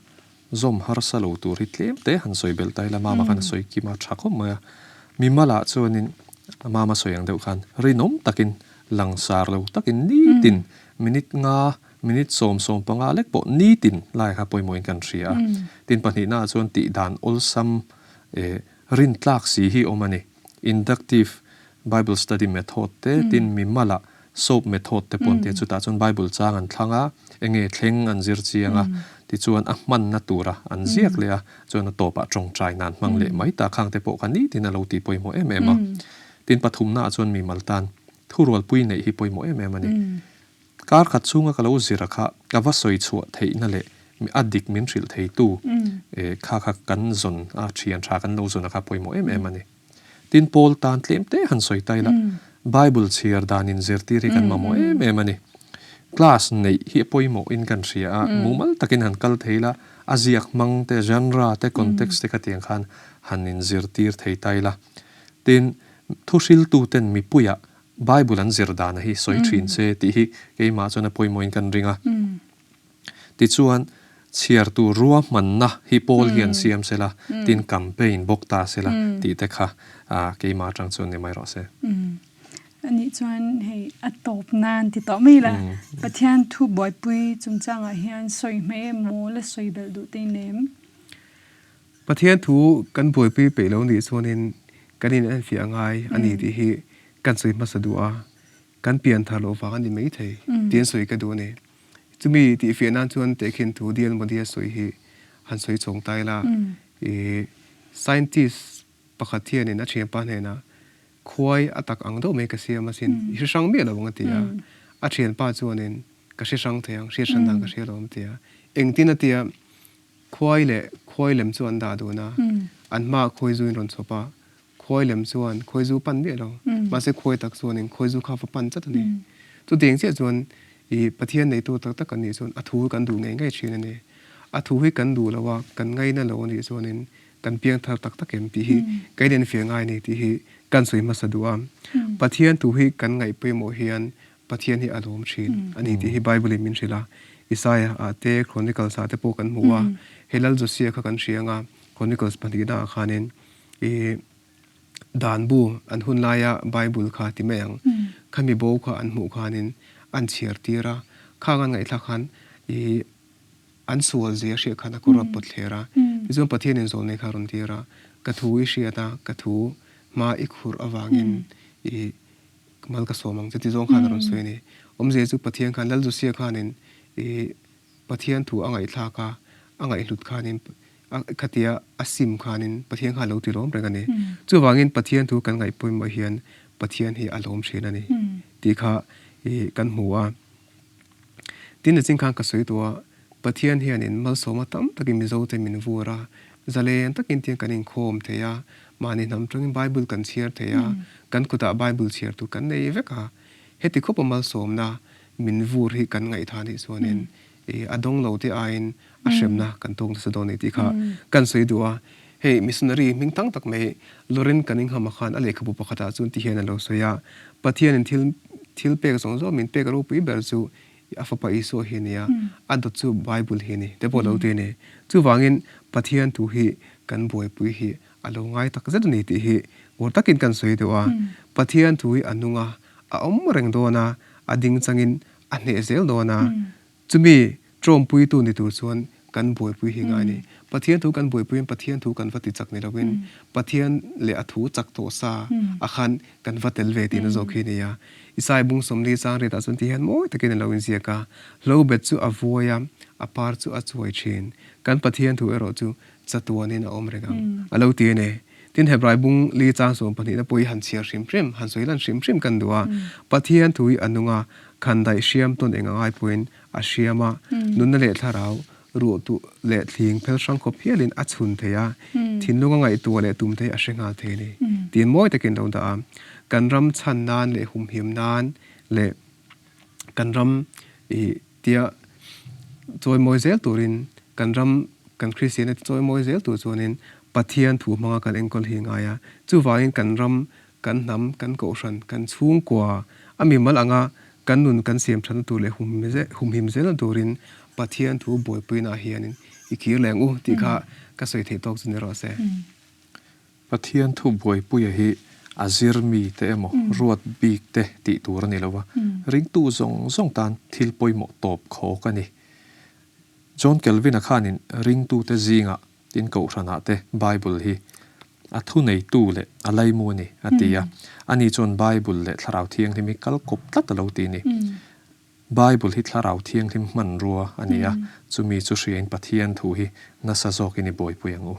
zawm harsa lo tur hi tlem te han sawi belh ta ila mama khan a sawi kim a tha khawp mai a. Mimalah chuanin mama sawi ang deuh khan rinawm takin langsar lo takin nitin minute nga minute 15 lek pawh nitin lai kha pawimawhin kan hria a. Tin pahnihnaah chuan tih dan awlsam eh rintlak si hi awm a ni. Inductive Bible study method te tin mimalah Soap method te pawh an ti a, chutah chuan Bible chang an thlang a, enge thleng an zir chiang a, tichuan a hmanna tura an ziak leh a, chuan a tawpah tawngtai nan hmang leh mai ta khang te pawh kha nitin a lo tih pawimawh em em a. Tin pathumnaah chuan mimal tan thurualpui neih hi pawimawh em em a ni. Kar khat chhunga ka lo zir a kha ka va sawi chhuah theihna leh a dik min hrilh theitu kha kha kan zawn a, thian tha kan lo zawn a kha pawimawh em em a ni. Tin, Paul tan tlem te han sawi ta ila, Bible chhiar dan inzirtir hi kan mamawh em em a ni. Class neih hi a pawimawhin kan hria a, mumal takin han kal thei ila, a ziak hmang te, genre te, context te khatiang khan han inzirtir thei ta ila. Tin, thuhriltuten mipuiah Bible an zir dana hi sawi thin se tih hi keimah chuan a pawimawhin kan ring a. Tichuan, chhiartu ruahmanna hi pawl hian siam sela, tin campaign bawk ta sela tih te kha keimah atang chuan ni mai rawh se. Anih chuan hei a tawp nan ti tawh mai la, Pathian thu buaipui chungchangah hian sawi hmeh emaw la sawi belh duh te nem? Pathian thu kan buaipui peih lo nih chuanin kan in enfiah ngai a ni tih hi kan sawi hmasa duh a, kan pian thar loh vang a ni maithei tih an sawi ka duh a ni. Chumi tihfiah nan chuan tehkhin thu Dial Modi a sawi hi han sawi chhawng ta ila, ih scientist pakhat hianin a thianpa hnenah khuai a tak ang deuh mai ka siam asin, i hre hrang miah lo ang a ti a. A thianpa chuanin ka hre hrang thei ang, hriat hran dan ka hria lo ang a ti a. Engtin a ti a, khuai leh khuai lem chu an dah dun a, an hmaah khuai zuin rawn chhawp a, Khuai lem chuan khuai zu pan miah lo. Mahse khuai tak chuanin khuai zu kha va pan chat a ni. Chutiang chiah chuan i Pathian neitu tak tak kan nih chuan a thu hi kan duh ngei ngei thin a ni. A thu hi kan duh lo a, kan ngaina lo a nih chuanin kan piang thar tak tak em tih hi ka inenfiah ngai a ni tih hi kan sawi hmasa duh a. Pathian thu hi kan ngaih pawimawh hian Pathian hi a lawm thin a ni tih hi Bible in min hrilh a. Isaiah ah te Chronicles ah te pawh kan hmu a. He Lal Josiah kha kan hria ang a, Chronicles pahnihna ah khanin. I. Dan bu an hun laia Bible kha ti mai ang, khami bo kha an hmuh khanin an chhiar tir a, khang an ngaihthlak khan ih an sual zia hriat khan a kawr a pawt thler a, tichuan Pathianin zawlnei kha a rawn tir a, ka thu i hriat a, ka thu hma i khurh avangin ih mal ka sawm ang che ti zawng khan a rawn sawi a ni. Awmzia chu Pathian khan Lal Josia khanin ih Pathian thu a ngaihthlak a, a ngaihhlut khanin a khatia a sim khanin Pathian kha a lo ti lawm reng a ni. Chuvangin Pathian thu kan ngaih pawimawh hian Pathian hi a lawm thin a ni tih kha ih kan hmu a. Tin nichin khan ka sawi tawh a, Pathian hianin malsawma tam takin Mizote min vur a, zalen takin tiang kan inkhawm thei a, mahni hnam tangin Bible kan chhiar thei a, kan kutah Bible chhiar tur kan nei vek a. Heti khawpa malsawmna min vur hi kan ngaihthah anih chuanin ih a dawng lo te aiin a hremna kan tawk nasa dawn a ni tih kha kan sawi duh a. Hei missionary hming tang tak mai Loren Cunningham-a khan a lehkhabu pakhatah chuan ti hian a lo sawi a, Pathianin thil thil pek zawng zawng min pek ropui ber chu a fapa Isua hi a ni a, a dawt chu Bible hi a ni te pawh a lo ti a ni. Chuvangin Pathian thu hi kan buaipui hi a lo ngai tak zet a ni tih hi ngur takin kan sawi deuh a. Pathian thu hi a nung a, a awm reng dawn a, a ding changin a hneh zel dawn a, chumi tawmpuitu ni tur chuan kan buaipui hi ngai a ni. Pathian thu kan buaipuiin Pathian thu kan va ti chak ni lovin Pathian leh a thu chak tawh sa a khan kan va tel ve tihna zawk hi a ni a. Isai bung sawmli chang riatah chuan ti hian mawi takin a lo inziak a, Hlobet chu a vuai a, a par chu a chuai thin. Kan Pathian thu erawh chu chatuanin a awm reng ang a lo ti a ni. Tin, Hebrai bung li chang 12 na pawh hi han chhiar hrim hrim, han sawi lan hrim hrim kan duh a. Pathian thu hi a nung a, khan daih hriam tawn eng angai pawhin a hriam a, nunna leh thlarau, ruahtuh leh thling phel hrang khawp hialin a chhun thei a, thinlung a ngaihtuah leh tum thei a hre nghal thei a ni. Tiin mawi takin lo dah a. Kan ram chhan nan leh humhim nan leh kan ram ih tia chawimawi zel turin kan ram kan Kristianna te chawimawi zel tur chuanin Pathian thu hmanga kan enkawl hi ngai a. Chuvangin kan ram, kan hnam, kan kohhran, kan chhungkua a mimal anga kan nun kan siam thatna tur leh humhim zelna turin Pathian thu buaipuinaah hianin i kir leng u tih kha ka sawi theih tawk chu ni rawh se. Pathian thu buaipuia hi a zir mi te emaw ruat bik te tih tur a ni lo a, ringtu zawng zawng tan thil pawimawh tawp khawk a ni. John Calvin-a khanin ringtute zingah tin kohhranah te Bible hi a thuneitu leh a laimu a ni a ti a, ani chuan Bible leh Thlarau Thianghlim hi kal kawp tlat a lo ti a ni. Bible hi Thlarau Thianghlim hmanrua a ni a, chumi chu hriain Pathian thu hi nasa zawkin i buaipui ang u.